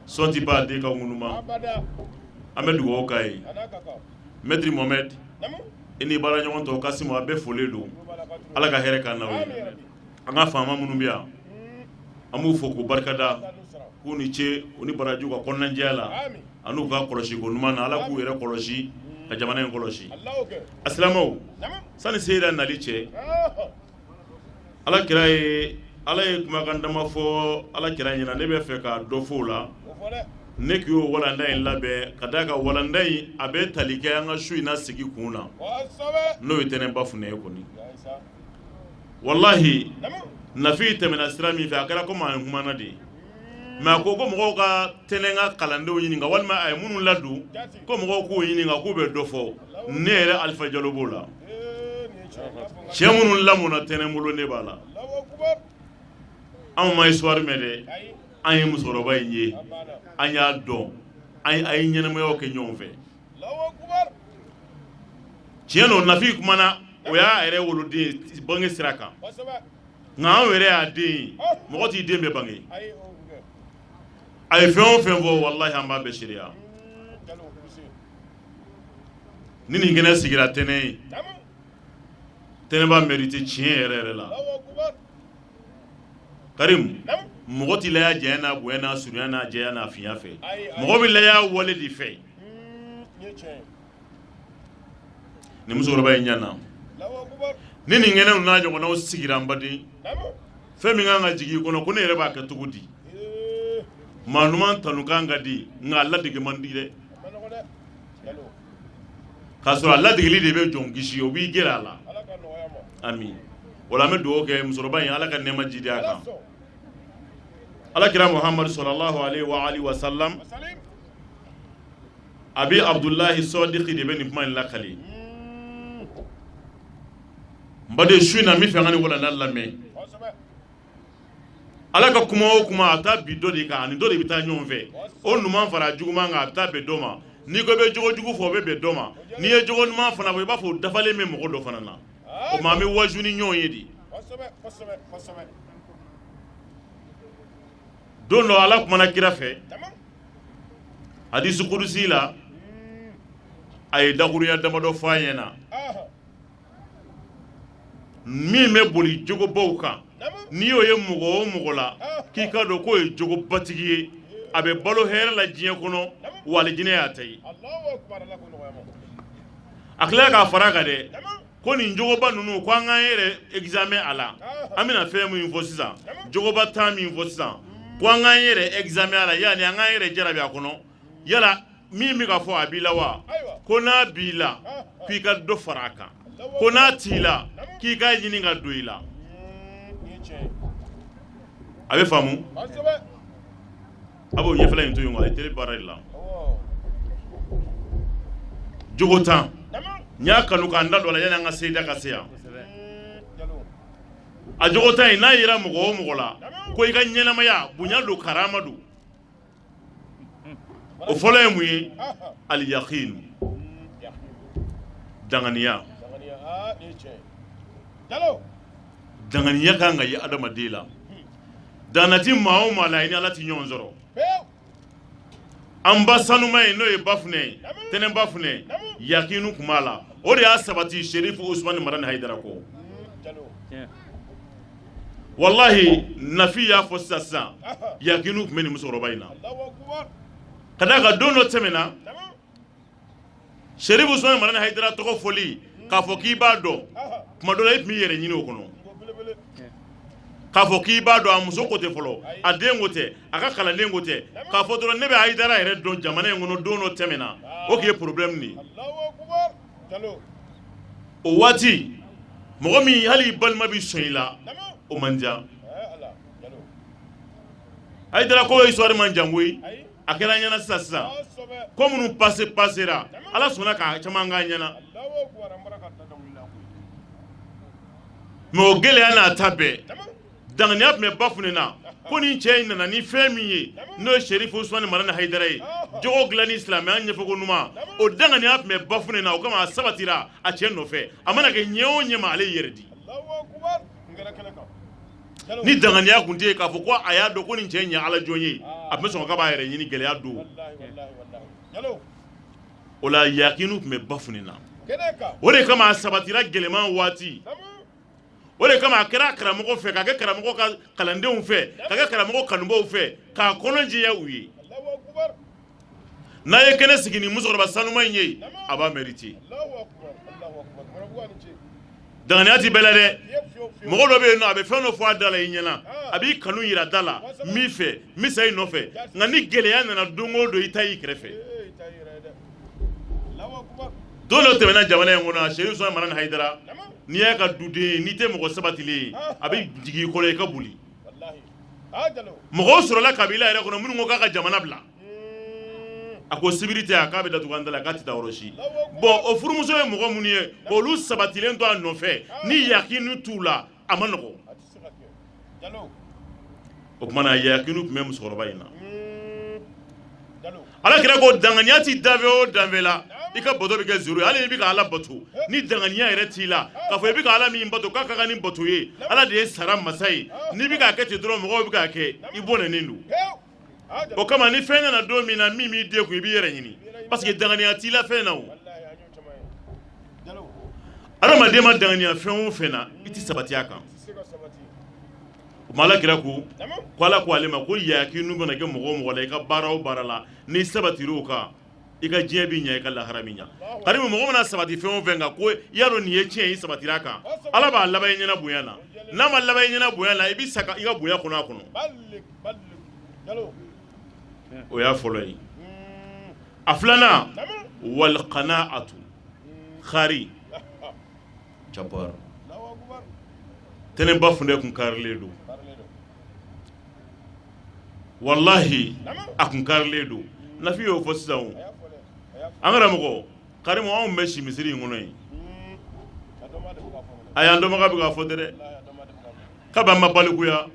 sɔn tɛ ban den ka ŋunuma. An bɛ dugawu k'a ye. Maître Mohamed, i ni baara ɲɔgɔn tɔw, Kasimu, a bɛɛ folilen don. Ala ka hɛrɛ k'an n'aw ye. An ka faama minnu bɛ yan, an b'u fo k'u barikada, k'u ni ce, u ni baraji, u ka kɔnɔnajɛya la an'u ka kɔlɔsi ko ɲuman na. Ala k'u yɛrɛ kɔlɔsi ka jamana in kɔlɔsi. A silamɛw, sani Seyida nali cɛ, Ala kira ye, Ala ye kumakan dama fɔ Ala kira ɲɛna. Ne bɛ fɛ ka dɔ fɔ o la. Ne k'i y'o walanda in labɛn ka d'a kan, walanda in a bɛ tali kɛ an ka su in na sigi kun na, n'o ye tɛnɛnba funɛ ye kɔni. Walahi, Nafi tɛmɛna sira min fɛ, a kɛra komi an kumana de ye, mais a ko ko mɔgɔw ka tɛnɛn ka kalandenw ɲininka, walima a ye minnu ladon, ko mɔgɔw k'u ɲininka, k'u bɛ dɔ fɔ. Ne yɛrɛ Alifa Jalo b'o la. Cɛ minnu lamɔna tɛnɛn bolo, ne b'a la. Anw ma histoire mɛn dɛ, an ye musokɔrɔba in ye, an y'a dɔn, an ye ɲɛnamayaw kɛ ɲɔgɔn fɛ. Tiɲɛ don, Nafi kumana, o y'a yɛrɛ woloden bange sira kan, nka anw yɛrɛ y'a den ye. Mɔgɔ t'i den bɛɛ bange. A ye fɛn o fɛn fɔ, walahi, an b'a bɛɛ seereya. Ni nin kɛnɛ sigira tɛnɛn ye, Tɛnɛ b'a mérité tiɲɛ yɛrɛ yɛrɛ la. Karim, mɔgɔ tɛ laya janya n'a bonya n'a surunya n'a jɛya n'a finya fɛ, mɔgɔ bɛ laya wale de fɛ. Ni musokɔrɔba in ɲana ni nin kɛnɛw n'a ɲɔgɔnnaw sigira, n baden, fɛn min kan ka jigin i kɔnɔ ko ne yɛrɛ b'a kɛ cogo di? Maa ɲuman tanukan ka di, nka a ladege man di dɛ. K'a sɔrɔ a ladegeli de bɛ jɔn kisi, o b'i gɛrɛ a la. Ami, o la an bɛ dugawu kɛ musokɔrɔba in, Ala ka nɛɛma jidi a kan. Ala kira Muhamadu sallallahu alaihi wa alihi wa sallam, Abi Abudulayi Sɔdiki de bɛ nin kuma in lakali. N baden, su in na, n bɛ fɛ an ka nin walanda lamɛn. Ala ka kuma o kuma, a taa bi dɔ de kan, ani dɔ de bɛ taa ɲɔgɔn fɛ. O ɲuman fara juguman kan, a bɛ taa bɛn dɔ ma. N'i ko i bɛ jogo jugu fɔ, o bɛ bɛn dɔ ma. N'i ye jogo ɲuman fana fɔ, i b'a fɔ o dafalen bɛ mɔgɔ dɔ fana na. O ma, an bɛ waju ni ɲɔgɔn ye de. Don dɔ, Ala kumana kira fɛ hadisi kudusi la, a ye dakurunya damadɔ fɔ a ɲɛna min bɛ boli jogobaw kan. N'i y'o ye mɔgɔ o mɔgɔ la, k'i ka dɔn k'o ye jogobatigi ye, a bɛ balo hɛrɛ la diɲɛ kɔnɔ, wa alijinɛ y'a ta ye. A tilala k'a fara a kan dɛ, ko nin jogoba ninnu, ko an k'an yɛrɛ examen a la. An bɛna fɛn min fɔ sisan, jogoba 10 min fɔ sisan, ko an k'an yɛrɛ examen a la, yanni an k'an yɛrɛ jarabi a kɔnɔ, yala min bɛ ka fɔ, a b'i la wa? Ko n'a b'i la, k'i ka dɔ fara a kan, ko n'a t'i la, k'i k'a ɲini ka don i la. A bɛ faamu, a b'o ɲɛfɛla in to yen, a ye télé baara de la. Jogo 10, n y'a kanu k'an da don a la yanni an ka seyida ka se yan. A jogo 10 in, n'a yera mɔgɔ o mɔgɔ la ko i ka ɲɛnamaya bonya don, karama don, o fɔlɔ ye mun ye? Aliyakin, danganiya. Danganiya kan ka ye adamaden la. Danganiya ti maa o maa la, i ni Ala ti ɲɔgɔn sɔrɔ. An ba sanuma ye, n'o ye Bafunɛ ye, Tɛnɛ Bafunɛ, yakinu tun b'a la. O de y'a sabati Serifu Usumani Madani Hayidara kɔ. Walahi, Nafi y'a fɔ sisan sisan, yakinu tun bɛ nin musokɔrɔba in na, ka d'a kan don dɔ tɛmɛna, Serifu Usumani Madani Hayidara tɔgɔ fɔli, k'a fɔ k'i b'a dɔn, tuma dɔ la i tun b'i yɛrɛ ɲini o kɔnɔ. K'a fɔ k'i b'a dɔn, a muso ko tɛ fɔlɔ, a den ko tɛ, a ka kalanden ko tɛ, k'a fɔ dɔrɔn ne bɛ Hayidara yɛrɛ dɔn jamana in kɔnɔ, don dɔ tɛmɛna, o tun ye problème de ye. O waati, mɔgɔ min hali i balima bɛ sɔn i la, o man ca. Hayidara ko histoire man jan koyi. A kɛra an ɲɛna sisan sisan, ko minnu passé passera, Ala sɔnna k'a caman k'an ɲɛna. Mais o gɛlɛya n'a ta bɛɛ, danganiya tun bɛ Bafunɛ na ko nin cɛ in nana ni fɛn min ye, n'o ye Serifu Usumani Madani Hayidara ye, jogo dilan ni silamɛya ɲɛfɔko ɲuman, o danganiya tun bɛ Bafunɛ na. O kama a sabatira a cɛ nɔfɛ, a mana kɛ ɲɛ o ɲɛ ma, ale yɛrɛ di. Ni danganiya tun tɛ yen k'a fɔ ko a y'a dɔn ko nin cɛ in ye Ala jɔn ye, a tun bɛ sɔn k'a b'a yɛrɛ ɲini gɛlɛya don o la. Yakinu tun bɛ Bafunɛ na, o de kama a sabatira gɛlɛman waati. O de kama a kɛra karamɔgɔ fɛ, ka kɛ karamɔgɔ ka kalandenw fɛ, ka kɛ karamɔgɔ kanubaw fɛ, k'a kɔnɔ jɛya u ye. N'a ye kɛnɛ sigi ni musokɔrɔba sanuma in ye, a b'a mérité. Danganiya ti bɛɛ la dɛ. Mɔgɔ dɔ bɛ yen nɔ, a bɛ fɛn dɔ fɔ a da la i ɲɛna, a b'i kanu yira da la, n b'i fɛ, n bɛ sa i nɔfɛ, nka ni gɛlɛya nana don o don, i ta y'i kɛrɛfɛ. Don dɔ tɛmɛna jamana in kɔnɔ, Serifu Usumani Madani Hayidara, n'i y'a ka duden ye, n'i tɛ mɔgɔ sabatilen ye, a bɛ jigin i kɔrɔ, i ka boli. Mɔgɔw sɔrɔla kabila yɛrɛ kɔnɔ minnu ko k'a ka jamana bila. A ko sibiri tɛ, a k'a bɛ datugu an da la, k'a tɛ taa yɔrɔ si. Bon, o furumuso ye mɔgɔ minnu ye, k'olu sabatilen to a nɔfɛ ni yakinu t'u la, a ma nɔgɔ. O tuma na, yakinu tun bɛ musokɔrɔba in na. Ala kira ko danganiya ti danfɛn o danfɛn la, i ka bato bɛ kɛ zéro ye. Hali n'i bɛ ka Ala bato, ni danganiya yɛrɛ t'i la k'a fɔ i bɛ ka Ala min bato k'a ka kan ni bato ye, Ala de ye sara masa ye, n'i bɛ k'a kɛ ten dɔrɔn, mɔgɔw bɛ k'a kɛ, i bɔnɛnen don. O kama ni fɛn nana don min na min b'i degun, i b'i yɛrɛ ɲini, parce que danganiya t'i la fɛn na. O Adamaden ma danganiya fɛn o fɛn na, i tɛ sabati a kan. O ma, ala kira ko ko ala ko ale ma ko yakinu mana kɛ mɔgɔ o mɔgɔ la, i ka baara o baara la, n'i sabatira o kan, i ka diɲɛ bɛ ɲɛ, i ka lahara bɛ ɲɛ. Karimu, mɔgɔ mana sabati fɛn o fɛn kan, ko i y'a dɔn nin ye tiɲɛ ye, i sabatira a kan, ala b'a laban i ɲɛna bonya na. N'a ma laban i ɲɛna bonya na, i bɛ sa i ka bonya kɔnɔ a kɔnɔ. O y'a fɔlɔ ye. A filanan, walqanaatu, kari jabbar Tɛnɛba Funɛ kun karilen don, walahi a kun karilen don. Nafi y'o fɔ sisan. O an karamɔgɔ Karimu, anw bɛ si misiri in kɔnɔ yen. A y'an dɔnbaga bɛ k'a fɔ dɛ, kabi an ma balikuya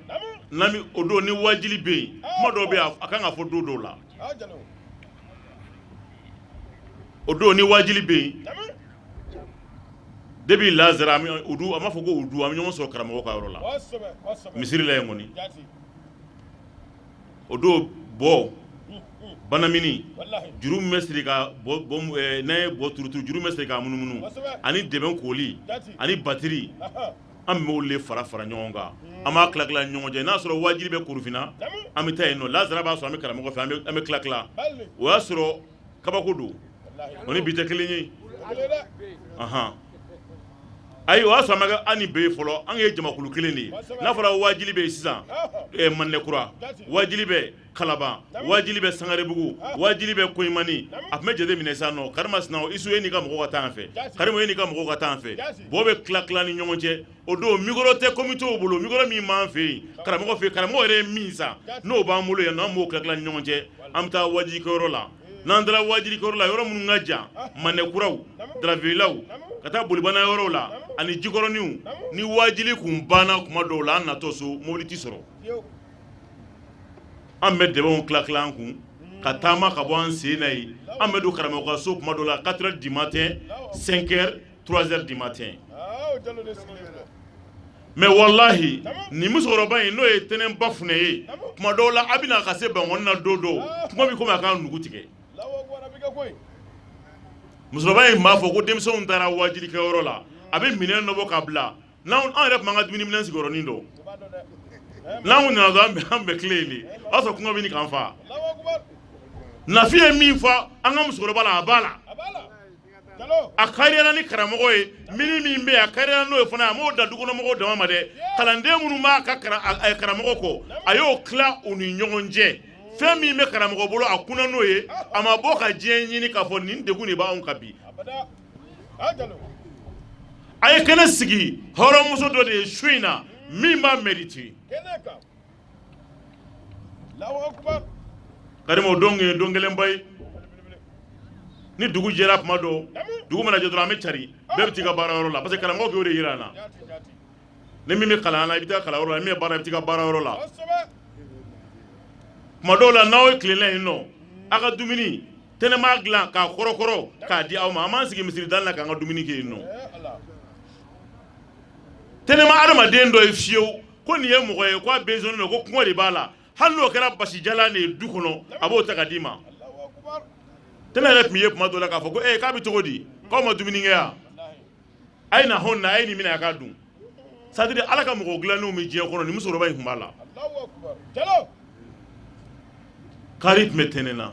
n'an o don ni wajuli bɛ yen, kuma dɔw bɛ yen, a kan ka fɔ don dɔw la. O don ni wajuli bɛ yen, depuis lazara o du, an b'a fɔ ko o du, an bɛ ɲɔgɔn sɔrɔ karamɔgɔ ka yɔrɔ la misiri la yen kɔni. O don bɔ banamini juru min bɛ siri ka n'an ye bɔ turuturu, juru bɛ siri k'a munumunu, ani dɛbɛn koli ani batiri, an b'olu de fara fara ɲɔgɔn kan, an b'a tila tila ɲɔgɔn cɛ. N'a sɔrɔ wajuli bɛ Korofina, an bɛ taa yen nɔ. Lazara b'a sɔrɔ an bɛ karamɔgɔ fɛ, an bɛ tila tila. O y'a sɔrɔ kabako don, o ni bi tɛ kelen ye. Ayi, o y'a sɔrɔ an ma an ni bɛ fɔlɔ, an ye jamakulu kelen de ye. N'a fɔra wajuli bɛ yen sisan Mandekura, wajuli bɛ Kalaban, wajuli bɛ Sangarebugu, wajuli bɛ Koɲumani, a tun bɛ jate minɛ sisan nɔ. Karimasina Isu, e n'i ka mɔgɔw ka taa an fɛ. Karimu, e n'i ka mɔgɔw ka taa an fɛ. Bɔ bɛ tila tila ni ɲɔgɔn cɛ. O don micro tɛ komitew bolo, micro min b'an fɛ yen karamɔgɔ fɛ, karamɔgɔ yɛrɛ ye min san, n'o b'an bolo yan, n'an b'o tila tila ni ɲɔgɔn cɛ, an bɛ taa wajulikɛyɔrɔ la. N'an taara wajulikɛyɔrɔ la, yɔrɔ minnu ka jan, Mandekuraw, Daravilaw, ka taa Bolibana yɔrɔw la ani Jikɔrɔniw, ni wajuli kun banna kuma dɔw la, an natɔ so, mobili tɛ sɔrɔ. An bɛ dɛbɛnw tila tila an kun ka taama ka bɔ an sen na yen. An bɛ don karamɔgɔ ka so kuma dɔw la 4 heures du matin, 5 heures, 3 heures du matin. Mais walahi, nin musokɔrɔba in, n'o ye Tɛnɛnba Funɛ ye, kuma dɔw la a bɛna ka se Bankɔni na don dɔw, kuma bɛ komi a k'a nugu tigɛ. Musokɔrɔba in b'a fɔ ko denmisɛnw taara wajulikɛyɔrɔ la, a bɛ minɛn dɔ bɔ k'a bila. N'an yɛrɛ tun b'an ka dumuniminɛn sigiyɔrɔnin dɔn, n'an nana dɔrɔn, an bɛ tile yen de, o y'a sɔrɔ kɔngɔ bɛ ɲini k'an faa. Nafi ye min fɔ an ka musokɔrɔba la, a b'a la, a kariyara ni karamɔgɔ ye mini min bɛ yen, a kariyara n'o ye fana. A m'o da dukɔnɔmɔgɔw dama ma dɛ, kalanden minnu b'a ka karamɔgɔ kɔ, a y'o tila u ni ɲɔgɔn cɛ. Fɛn min bɛ karamɔgɔ bolo, a kunna n'o ye, a ma bɔ ka diɲɛ ɲini k'a fɔ nin degun de b'anw kan bi. A ye kɛnɛ sigi hɔrɔnmuso dɔ de ye su in na min b'a mérite. Karimu, o don ye don gɛlɛnba ye. Ni dugu jɛra kuma dɔ, dugu mana jɛ dɔrɔn, an bɛ cari, bɛɛ bɛ t'i ka baarayɔrɔ la, parce que karamɔgɔ y'o de yira an na. Ni min bɛ kalan na, i bɛ taa kalanyɔrɔ la, ni min bɛ baara, i bɛ t'i ka baarayɔrɔ la. Kuma dɔw la, n'aw ye tilenna yen nɔ, aw ka dumuni Tɛnɛ b'a dilan k'a kɔrɔkɔrɔ k'a di aw ma. An b'an sigi misiri da la k'an ka dumuni kɛ yen nɔ. Tɛnɛ ma adamaden dɔ ye fiyewu ko nin ye mɔgɔ ye ko a besoin don, ko kɔngɔ de b'a la, hali n'o kɛra basijalan de ye du kɔnɔ, a b'o ta ka d'i ma. Tɛnɛ yɛrɛ tun ye kuma dɔ la k'a fɔ ko ee, k'a bɛ cogo di, k'aw ma dumuni kɛ yan, a ye na hɔn na, a ye nin minɛ a k'a dun. C'est à dire, ala ka mɔgɔ dilannenw bɛ diɲɛ kɔnɔ, nin musokɔrɔba in tun b'a la. Kari tun bɛ Tɛnɛ na.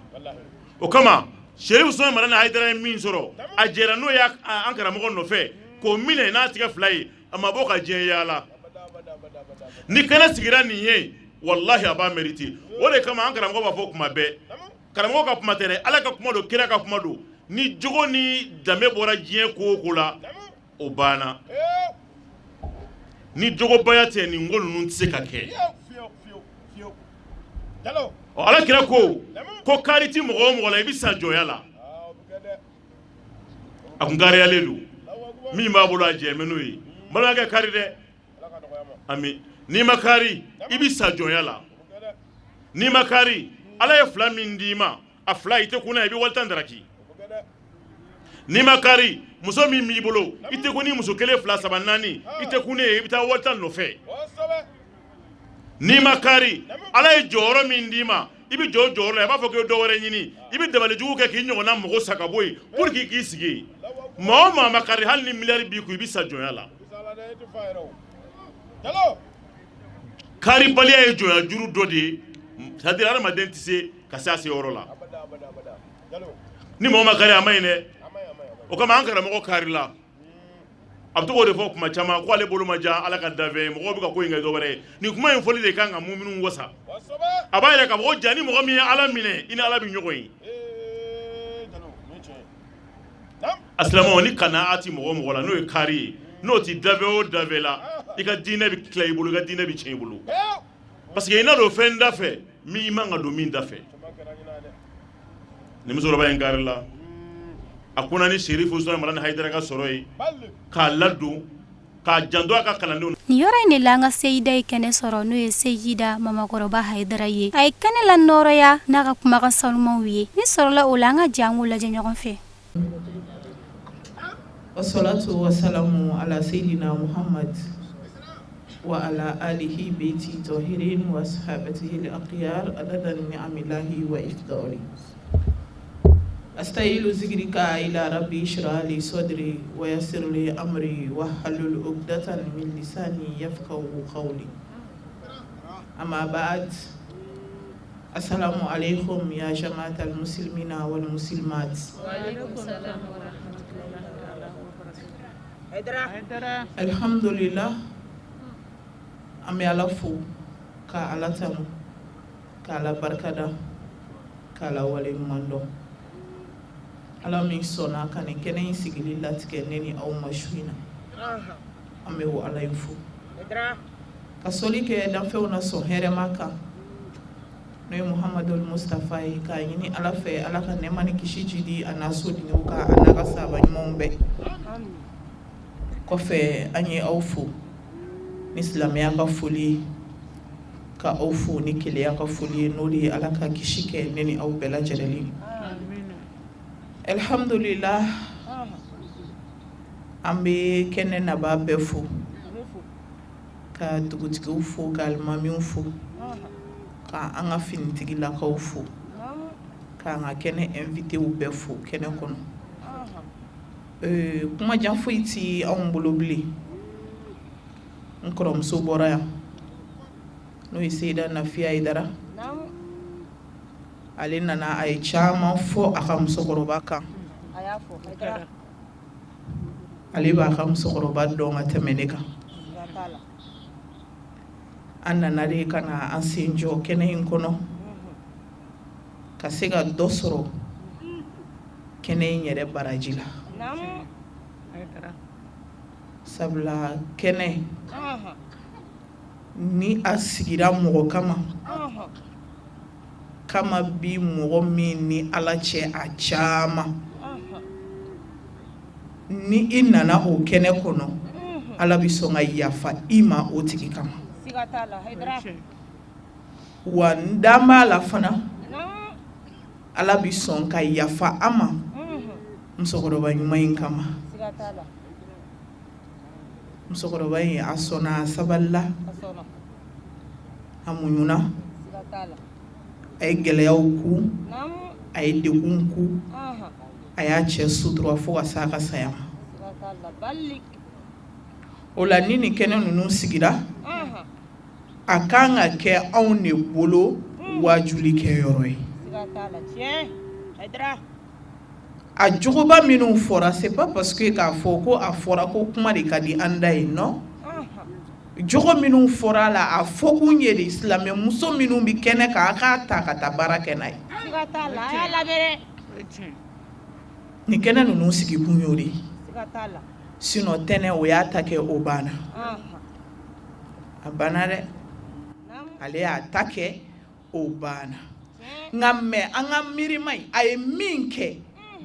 O kama Serifu Usumani Madani Hayidara ye min sɔrɔ, a jɛra n'o ye an karamɔgɔ nɔfɛ k'o minɛ n'a tigɛ fila ye, a ma bɔ ka diɲɛ yaala. Ni kɛnɛ sigira nin ye, walahi a b'a mérite. O de kama an karamɔgɔ b'a fɔ kuma bɛɛ, karamɔgɔ ka kuma tɛ dɛ, ala ka kuma don, kira ka kuma don, ni jogo ni danbe bɔra diɲɛ ko o ko la, o banna. Ni jogobaya tɛ, nin ko ninnu tɛ se ka kɛ. Ɔ, ala kira ko ko kari ti mɔgɔ o mɔgɔ la, i bɛ sa jɔnya la. A kun kariyalen don, min b'a bolo, a jɛ bɛ n'o ye. N balimakɛ, kari dɛ. Ami, n'i ma kari, i bɛ sa jɔnya la. N'i ma kari, ala ye fila min d'i ma, a fila, i tɛ kun n'a ye, i bɛ wali tan daraki. N'i ma kari, muso min b'i bolo, i tɛ kun ni muso kelen, fila, saba, naani, i tɛ kun ne ye, i bɛ taa wali tan nɔfɛ. N'i ma kari, ala ye jɔyɔrɔ min d'i ma, i bɛ jɔ jɔyɔrɔ la, i b'a fɔ k'i ye dɔ wɛrɛ ɲini, i bɛ dabalijugu kɛ k'i ɲɔgɔnna mɔgɔ sa ka bɔ yen pour que k'i sigi yen. Maa o maa ma kari, hali ni miliyari b'i kun, i bɛ sa jɔnya la. Karibaliya ye jɔnya juru dɔ de ye, c'est à dire hadamaden tɛ se ka se a seyɔrɔ la ni mɔgɔ ma kari. A ma ɲi dɛ. O kama an karamɔgɔ karila, a bɛ to k'o de fɔ kuma caman ko ale bolo ma diya Ala ka danfɛn ye. Mɔgɔw bɛ ka ko in kɛ dɔ wɛrɛ ye. Nin kuma in fɔli de kan ka muminu wasa. A b'a yɛrɛ k'a fɔ ko ja ni mɔgɔ min ye Ala minɛ, i ni Ala bɛ ɲɔgɔn ye. A silamɛw, ni kana ti mɔgɔ mɔgɔ la, n'o ye kari ye, n'o ti dafɛ o dafɛ la, i ka diinɛ bɛ tila i bolo, i ka diinɛ bɛ tiɲɛ i bolo, parce que i na don fɛn da fɛ min i man ka don min da fɛ. Ni musokɔrɔba in karila, a kunna ni Serifu Usumani Madani Hayidara ka sɔrɔ ye k'a ladon, k'a janto a ka kalandenw. Nin yɔrɔ in de la an ka seyida ye kɛnɛ sɔrɔ, n'o ye seyida Mamakɔrɔba Hayidara ye. A ye kɛnɛ lanɔrɔya n'a ka kumakan sanumanw ye. Min sɔrɔla o la, an ka jɛ an k'o lajɛ ɲɔgɔn fɛ. Wasalatu wasalamu ala seyyidina Muhammad wa ala alihi beyti tahirin wa sahabatihi al-akhyar adada ni'amillahi wa ifdali. Astayilu zikirika ila rabbi shrah li sadri wa yassir li amri wahlul uqdatan min lisani yafqahu qawli. Amma ba'd. Assalamu alaikum ya jama'atal muslimina wal muslimat. Wa alaikum salam wa rahmatullahi wa barakatuh. Alhamdulillah, an bɛ Ala fo ka Ala tanu ka Ala barikada k'Ala waleɲuman dɔn, Ala min sɔnna ka nin kɛnɛ in sigili latigɛ ne ni aw ma su in na. An bɛ o Ala in fo ka sɔli kɛ danfɛnw na sɔn hɛrɛma kan, n'o ye Muhamadul Mustafa ye, k'a ɲini Ala fɛ Ala ka nɛɛma ni kisi jidi a n'a sodenw kan, a n'a ka sahaba ɲumanw bɛɛ kɔfɛ. An ye aw fo ni silamɛya ka foli ye, ka aw fo ni kelenya ka foli ye, n'o de ye Ala ka kisi kɛ ne ni aw bɛɛ lajɛlen. Alhamdulillah, an bɛ kɛnɛ nabaa bɛɛ fo, ka dugutigiw fo, ka alimamiw fo, ka an ka finitigilakaw fo, k'an ka kɛnɛ invitéw bɛɛ fo kɛnɛ kɔnɔ. Kumajan foyi tɛ anw bolo bilen. N kɔrɔmuso bɔra yan, n'o ye Seyida Nafiya Hayidara. Ale nana, a ye caman fɔ a ka musokɔrɔba kan. Ale b'a ka musokɔrɔba dɔn ka tɛmɛ ne kan. An nana de ka na an sen jɔ kɛnɛ in kɔnɔ ka se ka dɔ sɔrɔ kɛnɛ in yɛrɛ baraji la, sabula kɛnɛ ni a sigira mɔgɔ kama kama bi mɔgɔ min ni Ala cɛ a caman, ni i nana o kɛnɛ kɔnɔ, Ala bɛ sɔn ka yafa i ma o tigi kama. Wa n dan b'a la fana, Ala bɛ sɔn ka yafa an ma musokɔrɔba ɲuman in kama. Musokɔrɔba in, a sɔnna, a sabalila, a muɲuna, a ye gɛlɛyaw kun, a ye degun kun, a y'a cɛ sutura fo ka s'a ka saya ma. O la, ni nin kɛnɛ ninnu sigira, a kan ka kɛ anw de bolo wajuli kɛ yɔrɔ ye. A jogoba minnu fɔra, c'est pas parce que k'a fɔ ko a fɔra ko kuma de ka di an da ye, non. Jogo minnu fɔra a la, a fɔkun ye de silamɛmuso minnu bɛ kɛnɛ kan, a k'a ta ka taa baara kɛ n'a ye. Nin kɛnɛ ninnu sigikun y'o de ye. Sinon tɛnɛ, o y'a ta kɛ, o banna, a banna dɛ. Ale y'a ta kɛ, o banna. Nka mais an ka miirima ye, a ye min kɛ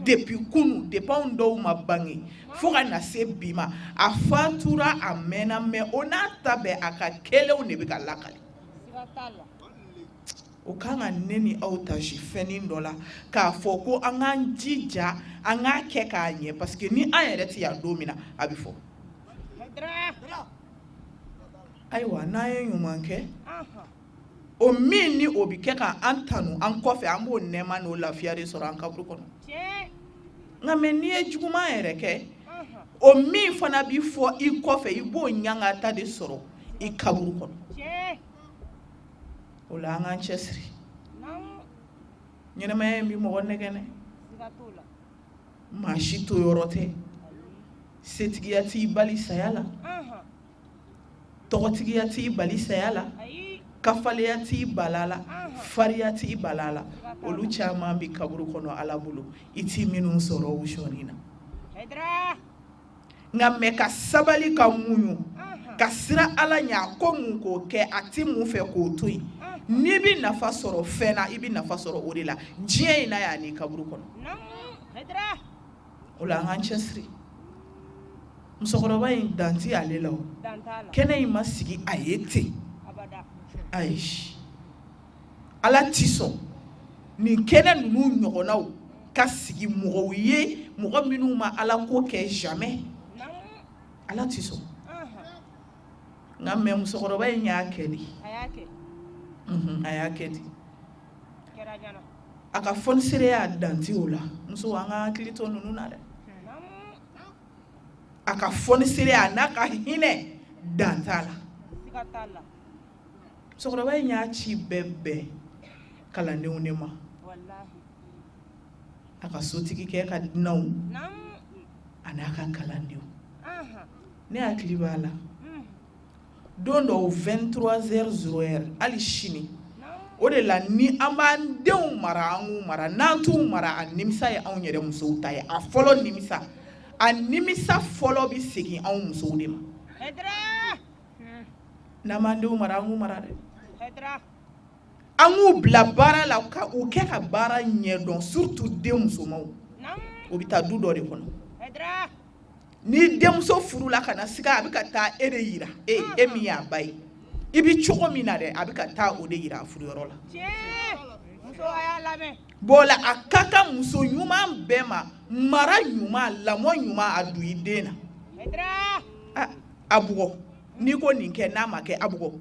depuis kunun, depuis anw dɔw ma bange fo ka na se bi ma, a fatura, a mɛnna, mais o n'a ta bɛɛ, a ka kɛlenw de bɛ ka lakali. O kan ka ne ni aw tasi fɛnnin dɔ la k'a fɔ ko an k'an jija, an k'a kɛ k'a ɲɛ, parce que ni an yɛrɛ tɛ yan don min na, a bɛ fɔ. Ayiwa, n'an ye ɲuman kɛ, o min ni o bɛ kɛ ka an tanu an kɔfɛ, an b'o nɛɛma n'o lafiya de sɔrɔ an kaburu kɔnɔ. Nka mais n'i ye juguman yɛrɛ kɛ, o min fana bɛ fɔ i kɔfɛ, i b'o ɲangata de sɔrɔ i kaburu kɔnɔ. O la, an k'an cɛsiri. Ɲɛnamaya in bɛ mɔgɔ nɛgɛn. Maa si to yɔrɔ tɛ. Setigiya t'i bali saya la, tɔgɔtigiya t'i bali saya la, kafaleya t'i bala la, fariya t'i bala la. Olu caman bɛ kaburu kɔnɔ Ala bolo, i t'i minnu sɔrɔ u sɔɔni na. Nka mais ka sabali, ka muɲu, ka siran Ala ɲɛ, a ko mun k'o kɛ, a ti mun fɛ k'o to yen, n'i bɛ nafa sɔrɔ fɛn na, i bɛ nafa sɔrɔ o de la diɲɛ in na yan n'i kaburu kɔnɔ. O la, an k'an cɛsiri. Musokɔrɔba in, dan tɛ ale la. O kɛnɛ in ma sigi a ye ten, ayi. Ala ti sɔn nin kɛnɛ ninnu ɲɔgɔnnaw ka sigi mɔgɔw ye, mɔgɔ minnu ma Ala ko kɛ. Jamais, Ala ti sɔn. Nka mais musokɔrɔba in y'a kɛ de, a y'a kɛ de. A ka fɔnisereya, dan tɛ o la. Muso, an ka hakili to ninnu na dɛ. A ka fɔnisereya n'a ka hinɛ, dan t'a la. Musokɔrɔba in y'a ci bɛɛ bɛn kalandenw de ma, a ka sotigikɛ ka dunanw a n'a ka kalandenw. Ne hakili b'a la, don dɔw 23h00, hali sini o de la, ni an b'an denw mara, an k'u mara. N'an t'u mara, a nimisa ye anw yɛrɛ musow ta ye. A fɔlɔ nimisa, a nimisa fɔlɔ bɛ segin anw musow de ma. N'an b'an denw mara, an k'u mara dɛ. An k'u bila baara la, ka u kɛ ka baara ɲɛdɔn, surtout den musomanw. O bɛ taa du dɔ de kɔnɔ. Ni denmuso furula ka na siga, a bɛ ka taa e de yira e, e min y'a ba ye. I bɛ cogo min na dɛ, a bɛ ka taa o de yira a furuyɔrɔ la. Bon la, a ka kan muso ɲuman bɛɛ ma, mara ɲuman, lamɔ ɲuman, a don i den na. A bugɔ. N'i ko nin kɛ, n'a ma kɛ, a bugɔ.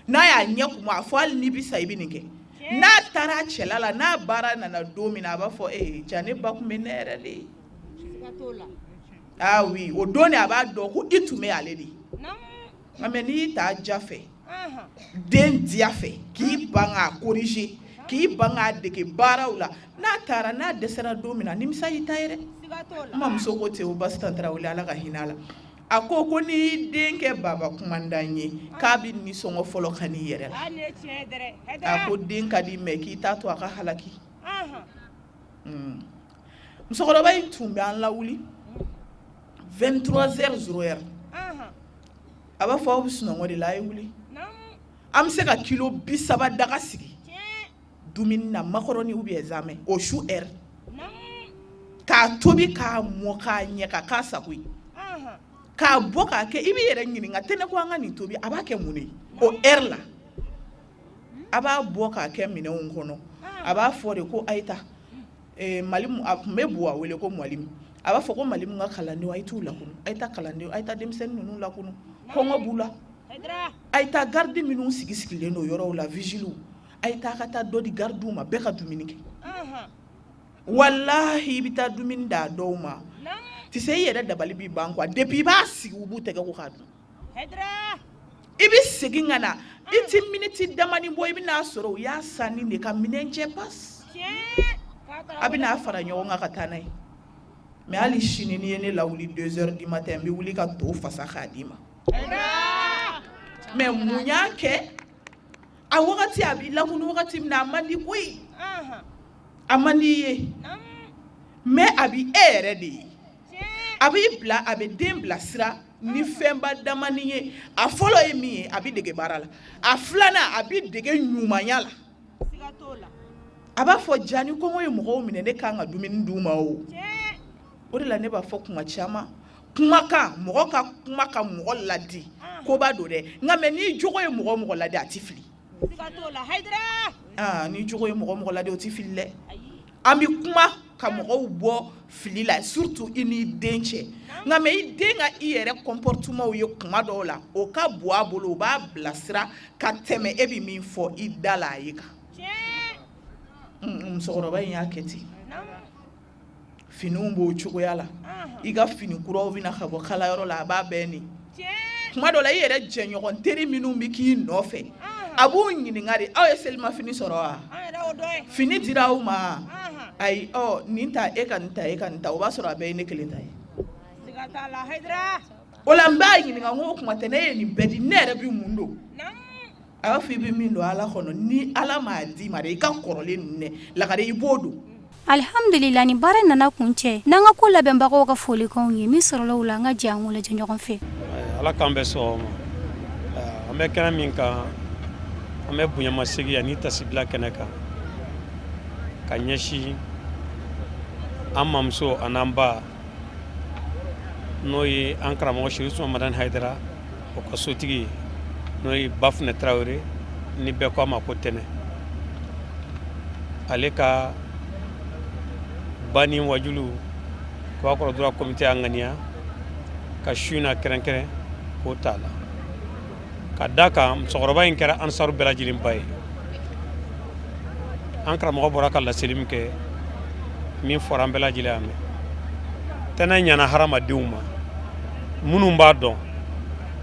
N'a y'a ɲɛ kumu, a fɔ hali n'i bɛ sa, i bɛ nin kɛ. N'a taara a cɛla la, n'a baara nana don min na, a b'a fɔ: ee, ja ne ba tun bɛ ne yɛrɛ de ye. Ah oui, o don de a b'a dɔn ko i tun bɛ ale de ye. Nka mais n'i y'i ta ja fɛ, den diya fɛ, k'i ban k'a corriger, k'i ban k'a dege baaraw la, n'a taara, n'a dɛsɛra don min na, nimisa y'i ta ye dɛ. N mamuso ko ten o, Basitan Tarawele, Ala ka hinɛ a la. A ko ko n'i y'i den kɛ baba kumandan ye, k'a bɛ nisɔngɔ fɔlɔ ka n'i yɛrɛ la. A ko den ka di, mais k'i t'a to a ka halaki. Musokɔrɔba in tun bɛ an lawuli 23h00. A b'a fɔ: aw bɛ sunɔgɔ de la, a ye wuli. An bɛ se ka kilo 30 daga sigi dumuni na, macaroni ou bien zamɛ, o su heure, k'a tobi, k'a mɔ, k'a ɲɛ, ka k'a sago ye, k'a bɔ k'a kɛ. I b'i yɛrɛ ɲininka tɛnɛ ko an ka nin tobi, a b'a kɛ mun de ye o heure la? A b'a bɔ k'a kɛ minɛnw kɔnɔ. A b'a fɔ de ko a ye taa Mali. A tun bɛ Buwa wele ko Mwalimu. A b'a fɔ ko Malimu ka kalandenw, a ye t'u lakunu, a ye taa kalandenw, a ye taa denmisɛnnin ninnu lakunu, kɔngɔ b'u la. A ye taa garde minnu sigi sigilen don yɔrɔw la, vigile, a ye taa ka taa dɔ di gardiw ma, bɛɛ ka dumuni kɛ. Walahi, i bɛ taa dumuni d'a dɔw ma, tu sais, i yɛrɛ dabali b'i ban quoi. Depuis i b'a sigi, u b'u tɛgɛ ko k'a dun. I bɛ segin ka na, i ti miniti damani bɔ, i bɛn'a sɔrɔ u y'a sanni de ka minɛn cɛ pas, a bɛna fara ɲɔgɔn kan ka taa n'a ye. Mais hali sini, n'i ye ne lawuli 2 heures du matin, n bɛ wuli ka to fasa k'a d'i ma. Mais mun y'a kɛ? A wagati a b'i lakunu wagati min na, a man di koyi, a man di i ye, mais a bɛ e yɛrɛ de ye. A b'i bila, a bɛ den bilasira ni fɛnba damani ye. A fɔlɔ ye min ye, a bɛ dege baara la. A filanan, a bɛ dege ɲumanya la. A b'a fɔ: ja ni kɔngɔ ye mɔgɔw minɛ, ne kan ka dumuni d'u ma. O o de la, ne b'a fɔ kuma caman, kumakan, mɔgɔ ka kuma ka mɔgɔ ladi, koba don dɛ. Nka mais n'i jogo ye mɔgɔ mɔgɔ ladi, a ti fili. N'i jogo ye mɔgɔ mɔgɔ ladi, o ti fili dɛ. An bɛ kuma ka mɔgɔw bɔ fili la, surtout i n'i den cɛ. Nka mais i den ka i yɛrɛ comportement ye kuma dɔw la, o ka bon a bolo, o b'a bilasira ka tɛmɛ e bɛ min fɔ i da la a ye kan. Musokɔrɔba in y'a kɛ ten. Finiw b'o cogoya la, i ka fini kuraw bɛ na ka bɔ kalayɔrɔ la, a b'a bɛɛ ni. Tuma dɔ la, i yɛrɛ jɛɲɔgɔn teri minnu bɛ k'i nɔfɛ, a b'u ɲininka de: aw ye selimafini sɔrɔ wa? Fini dira aw ma? Ayi, ɔ nin ta, e ka nin ta, e ka nin ta. O b'a sɔrɔ a bɛɛ ye ne kelen ta ye. O la n b'a ɲininka n ko o tuma tɛ ne ye nin bɛɛ di, ne yɛrɛ bɛ mun don? A b'a fɔ i bɛ min don Ala kɔnɔ, ni Ala m'a d'i ma dɛ, i ka kɔrɔlen ninnu dɛ, lagare i b'o don. Alihamdulila, ni baara nana kuncɛ n'an ka ko labɛnbagaw ka folikanw ye. Min sɔrɔla u la, an ka jɛ an k'o lajɛ ɲɔgɔn fɛ. Ala k'an bɛn sɔgɔma ma. An bɛ kɛnɛ min kan, an bɛ bonyamasegin ani tasibila kɛnɛ kan ka ɲɛsin an mamuso an'an ba, n'o ye an karamɔgɔ Serifu Usumani Madani Hayidara, o ka sotigi ye, n'o ye Bafunɛ Tarawele, ni bɛɛ ko a ma ko Tɛnɛ. Ale ka banni wajulu Kabakɔrɔ Droit komite y'a ŋaniya ka su in na kɛrɛnkɛrɛn k'o t'a la, ka da kan musokɔrɔba in kɛra ansaru bɛɛ lajɛlen ba ye. An karamɔgɔ bɔra ka laseli min kɛ, min fɔra, an bɛɛ lajɛlen y'a mɛn. Tɛnɛ ɲana hadamadenw ma. Minnu b'a dɔn,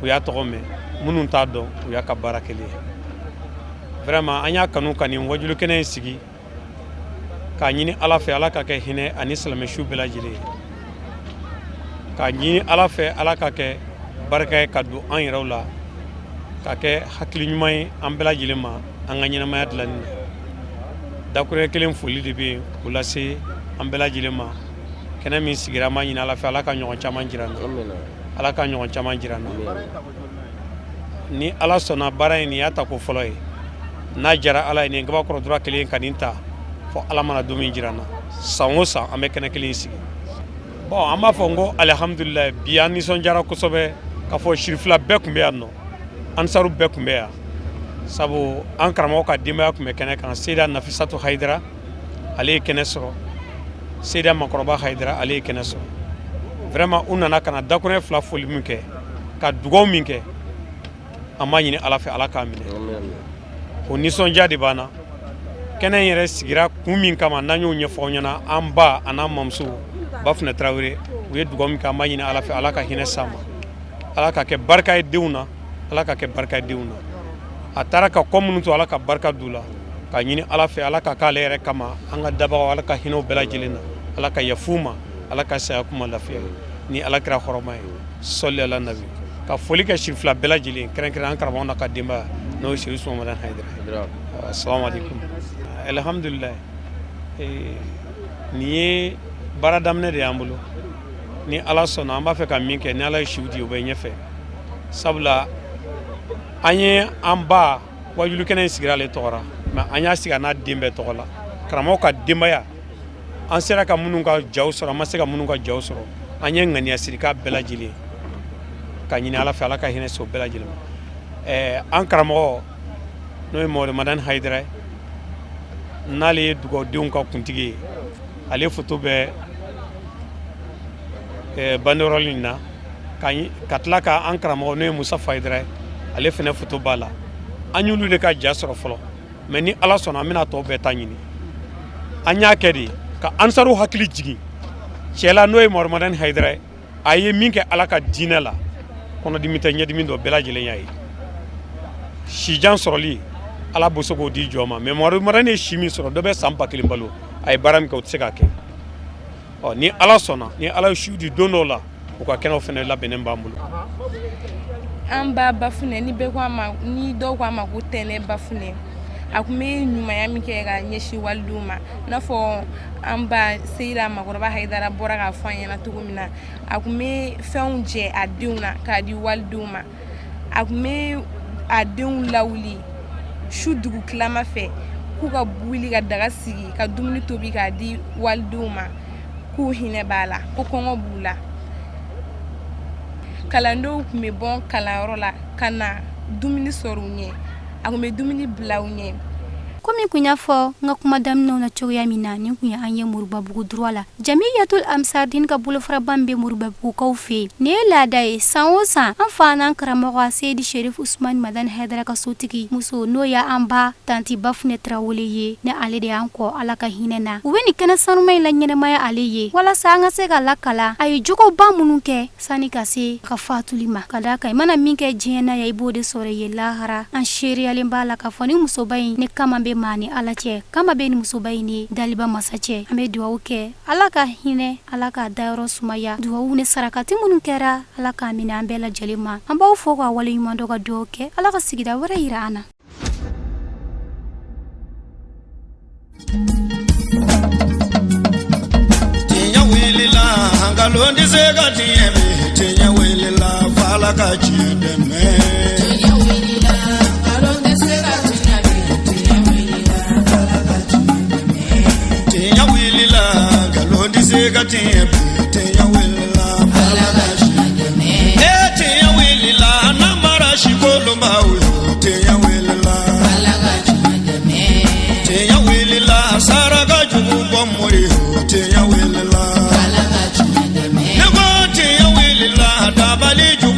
u y'a tɔgɔ mɛn, minnu t'a dɔn, u y'a ka baara kɛlen ye. Vraiment, an y'a kanu ka nin wajulu kɛnɛ in sigi k'a ɲini Ala fɛ, Ala ka kɛ hinɛ ani silamɛsu bɛɛ lajɛlen ye, k'a ɲini Ala fɛ, Ala ka kɛ barika ye ka don an yɛrɛw la, ka kɛ hakili ɲuman ye an bɛɛ lajɛlen ma an ka ɲɛnamaya dilanni na. Dakuruɲɛ kelen foli de bɛ yen k'o lase an bɛɛ lajɛlen ma. Kɛnɛ min sigira, an b'a ɲini Ala fɛ, Ala ka ɲɔgɔn caman jira an na, Ala ka ɲɔgɔn caman jira an na. Ni Ala sɔnna, baara in, nin y'a tako fɔlɔ ye. N'a jara Ala ye, nin Kabakɔrɔ Droit kelen ka nin ta fɔ Ala mana don min jira an na, san o san an bɛ kɛnɛ kelen sigi. Bon, an b'a fɔ n ko alihamudulila, bi an nisɔndiyara kosɛbɛ k'a fɔ sirifila bɛɛ tun bɛ yan nɔ, ansaru bɛɛ tun bɛ yan, sabu an karamɔgɔ ka denbaya tun bɛ kɛnɛ kan. Seyida Nafisatu Hayidara, ale ye kɛnɛ sɔrɔ. Seyida Makɔrɔba Hayidara, ale ye kɛnɛ sɔrɔ. Vraiment, u nana ka na dakuruɲɛ fila foli min kɛ, ka dugaw min kɛ, an b'a ɲini Ala fɛ, Ala k'a minɛ. O nisɔndiya de b'an na. Kɛnɛ in yɛrɛ sigira kun min kama, n'an y'o ɲɛfɔ aw ɲɛna, an ba an'an mamuso Bafunɛ Tarawele, u ye dugaw min kɛ, an b'a ɲini Ala fɛ, Ala ka hinɛ s'an ma, Ala ka kɛ barika ye denw na, Ala ka kɛ barika ye denw na. A taara ka kɔ minnu to, Ala ka barika d'u la. Ka ɲini Ala fɛ, Ala ka k'ale yɛrɛ kama. An ka dabagaw, Ala ka hinɛw bɛɛ lajɛlen na, Ala ka yafu ma, Ala ka saya kuma lafiya ni Ala kira hɔrɔma ye, sɔli ala nabi. Ka foli kɛ sirifila bɛɛ lajɛlen, kɛrɛnkɛrɛn an karamɔgɔ n'a ka denbaya, n'o ye Serifu Usumani Madani Hayidara. Assalamu alaikum. Alhamdulillah, nin ye baara daminɛ de y'an bolo. Ni Ala sɔnna, an b'a fɛ ka min kɛ, ni Ala ye siw di, o bɛ ɲɛfɛ, sabula an ye an ba wajulu kɛnɛ in sigira ale tɔgɔ la, mais an y'a sigi a n'a den bɛɛ tɔgɔ la, karamɔgɔ ka denbaya. An sera ka minnu ka jaw sɔrɔ, an ma se ka minnu ka jaw sɔrɔ, an ye ŋaniya siri k'a bɛɛ lajɛlen, ka ɲini Ala fɛ, Ala ka hinɛ se o bɛɛ lajɛlen ma. An karamɔgɔ, n'o ye Mamadu Madani Hayidara ye, n'ale ye dugawudenw ka kuntigi ye, ale foto bɛ banderole in na, ka tila ka an karamɔgɔ, n'o ye Musa Hayidara ye, ale fana foto b'a la. An y'olu de ka ja sɔrɔ fɔlɔ, mais ni Ala sɔnna, an bɛna tɔw bɛɛ ta ɲini. An y'a kɛ de ka ansaru hakili jigin cɛ la, n'o ye Mamadu Madani Hayidara ye. A ye min kɛ Ala ka diinɛ la, kɔnɔdimi tɛ, ɲɛdimi dɔ, bɛɛ lajɛlen y'a ye. Sijan sɔrɔli, Ala bɛ se k'o di jɔn ma, mais Mamadu Madani ye si min sɔrɔ, dɔ bɛ san 1000 balo, a ye baara min kɛ, o tɛ se k'a kɛ. Ɔ ni Ala sɔnna, ni Ala ye siw di don dɔw la, u ka kɛnɛw fana labɛnnen b'an bolo. An ba Bafunɛ, ni bɛɛ ko a ma, ni dɔw ko a ma ko Tɛnɛ Bafunɛ, a tun bɛ ɲumanya min kɛ ka ɲɛsin walidenw ma, i n'a fɔ an ba Seyida Makɔrɔba Hayidara bɔra k'a fɔ an ɲɛna cogo min na, a tun bɛ fɛnw jɛ a denw na k'a di walidenw ma. A tun bɛ a denw lawuli su dugu tilama fɛ k'u ka wuli ka daga sigi ka dumuni tobi k'a di walidenw ma, k'u hinɛ b'a la, ko kɔngɔ b'u la. Kalandenw tun bɛ bɔ kalanyɔrɔ la ka na dumuni sɔrɔ u ɲɛ, a tun bɛ dumuni bila u ɲɛ. Komi kun y'a fɔ n ka kuma daminɛw na cogoya min na, nin kun ye an ye Moribabugu droit la, Jamiyatul Ansardine ka bolofaraba min bɛ Moribabugukaw fɛ yen. Nin ye laada ye san o san, an fa n'an karamɔgɔ Seyidi Sherif Usumani Madani Hayidara ka sotigi muso, n'o ye an ba tanti Bafunɛ Tarawele ye, ni ale de y'an kɔ, Ala ka hinɛ na, u bɛ nin kɛnɛ sanuma in la ɲɛnamaya ale ye, walasa an ka se ka lakala a ye jogoba minnu kɛ sani ka se ka fatuli ma. Ka d'a kan, i mana min kɛ diɲɛ na yan, i b'o de sɔrɔ yen lahara. An seereyalen b'a la k'a fɔ ni musoba in ni kama bɛ maa ni Ala cɛ, kama bɛ ni musoba in ni daliba masa cɛ. An bɛ dugawu kɛ, Ala ka hinɛ, Ala k'a dayɔrɔ sumaya. Dugawu ni sarakati minnu kɛra, Ala k'a minɛ an bɛɛ lajɛlen ma. An b'aw fo k'a waleɲuman dɔn, ka dugawu kɛ, Ala ka sigida wɛrɛ yira an na. Tiɲɛ wulila, nkalon tɛ se ka tiɲɛ bi. Tiɲɛ wulila, f'Ala ka tiɲɛ dɛmɛ. Tiɲɛ wulila, nkalon tɛ se ka tiɲɛ bi. Tiɲɛ wulila, f'Ala ka tiɲɛ dɛmɛ. Tiɲɛ wulila, nkalon tɛ se ka tiɲɛ bi. Tiɲɛ wulila, f'Ala ka tiɲɛ dɛmɛ. Ee, tiɲɛ wulila, namara si kolonbaw yo. Tiɲɛ wulila, Ala ka tiɲɛ dɛmɛ. Tiɲɛ wulila, saraka jugu bɔ mori yo. Tiɲɛ wulila, Ala ka tiɲɛ dɛmɛ. Ne ko tiɲɛ wulila, dabali jugu.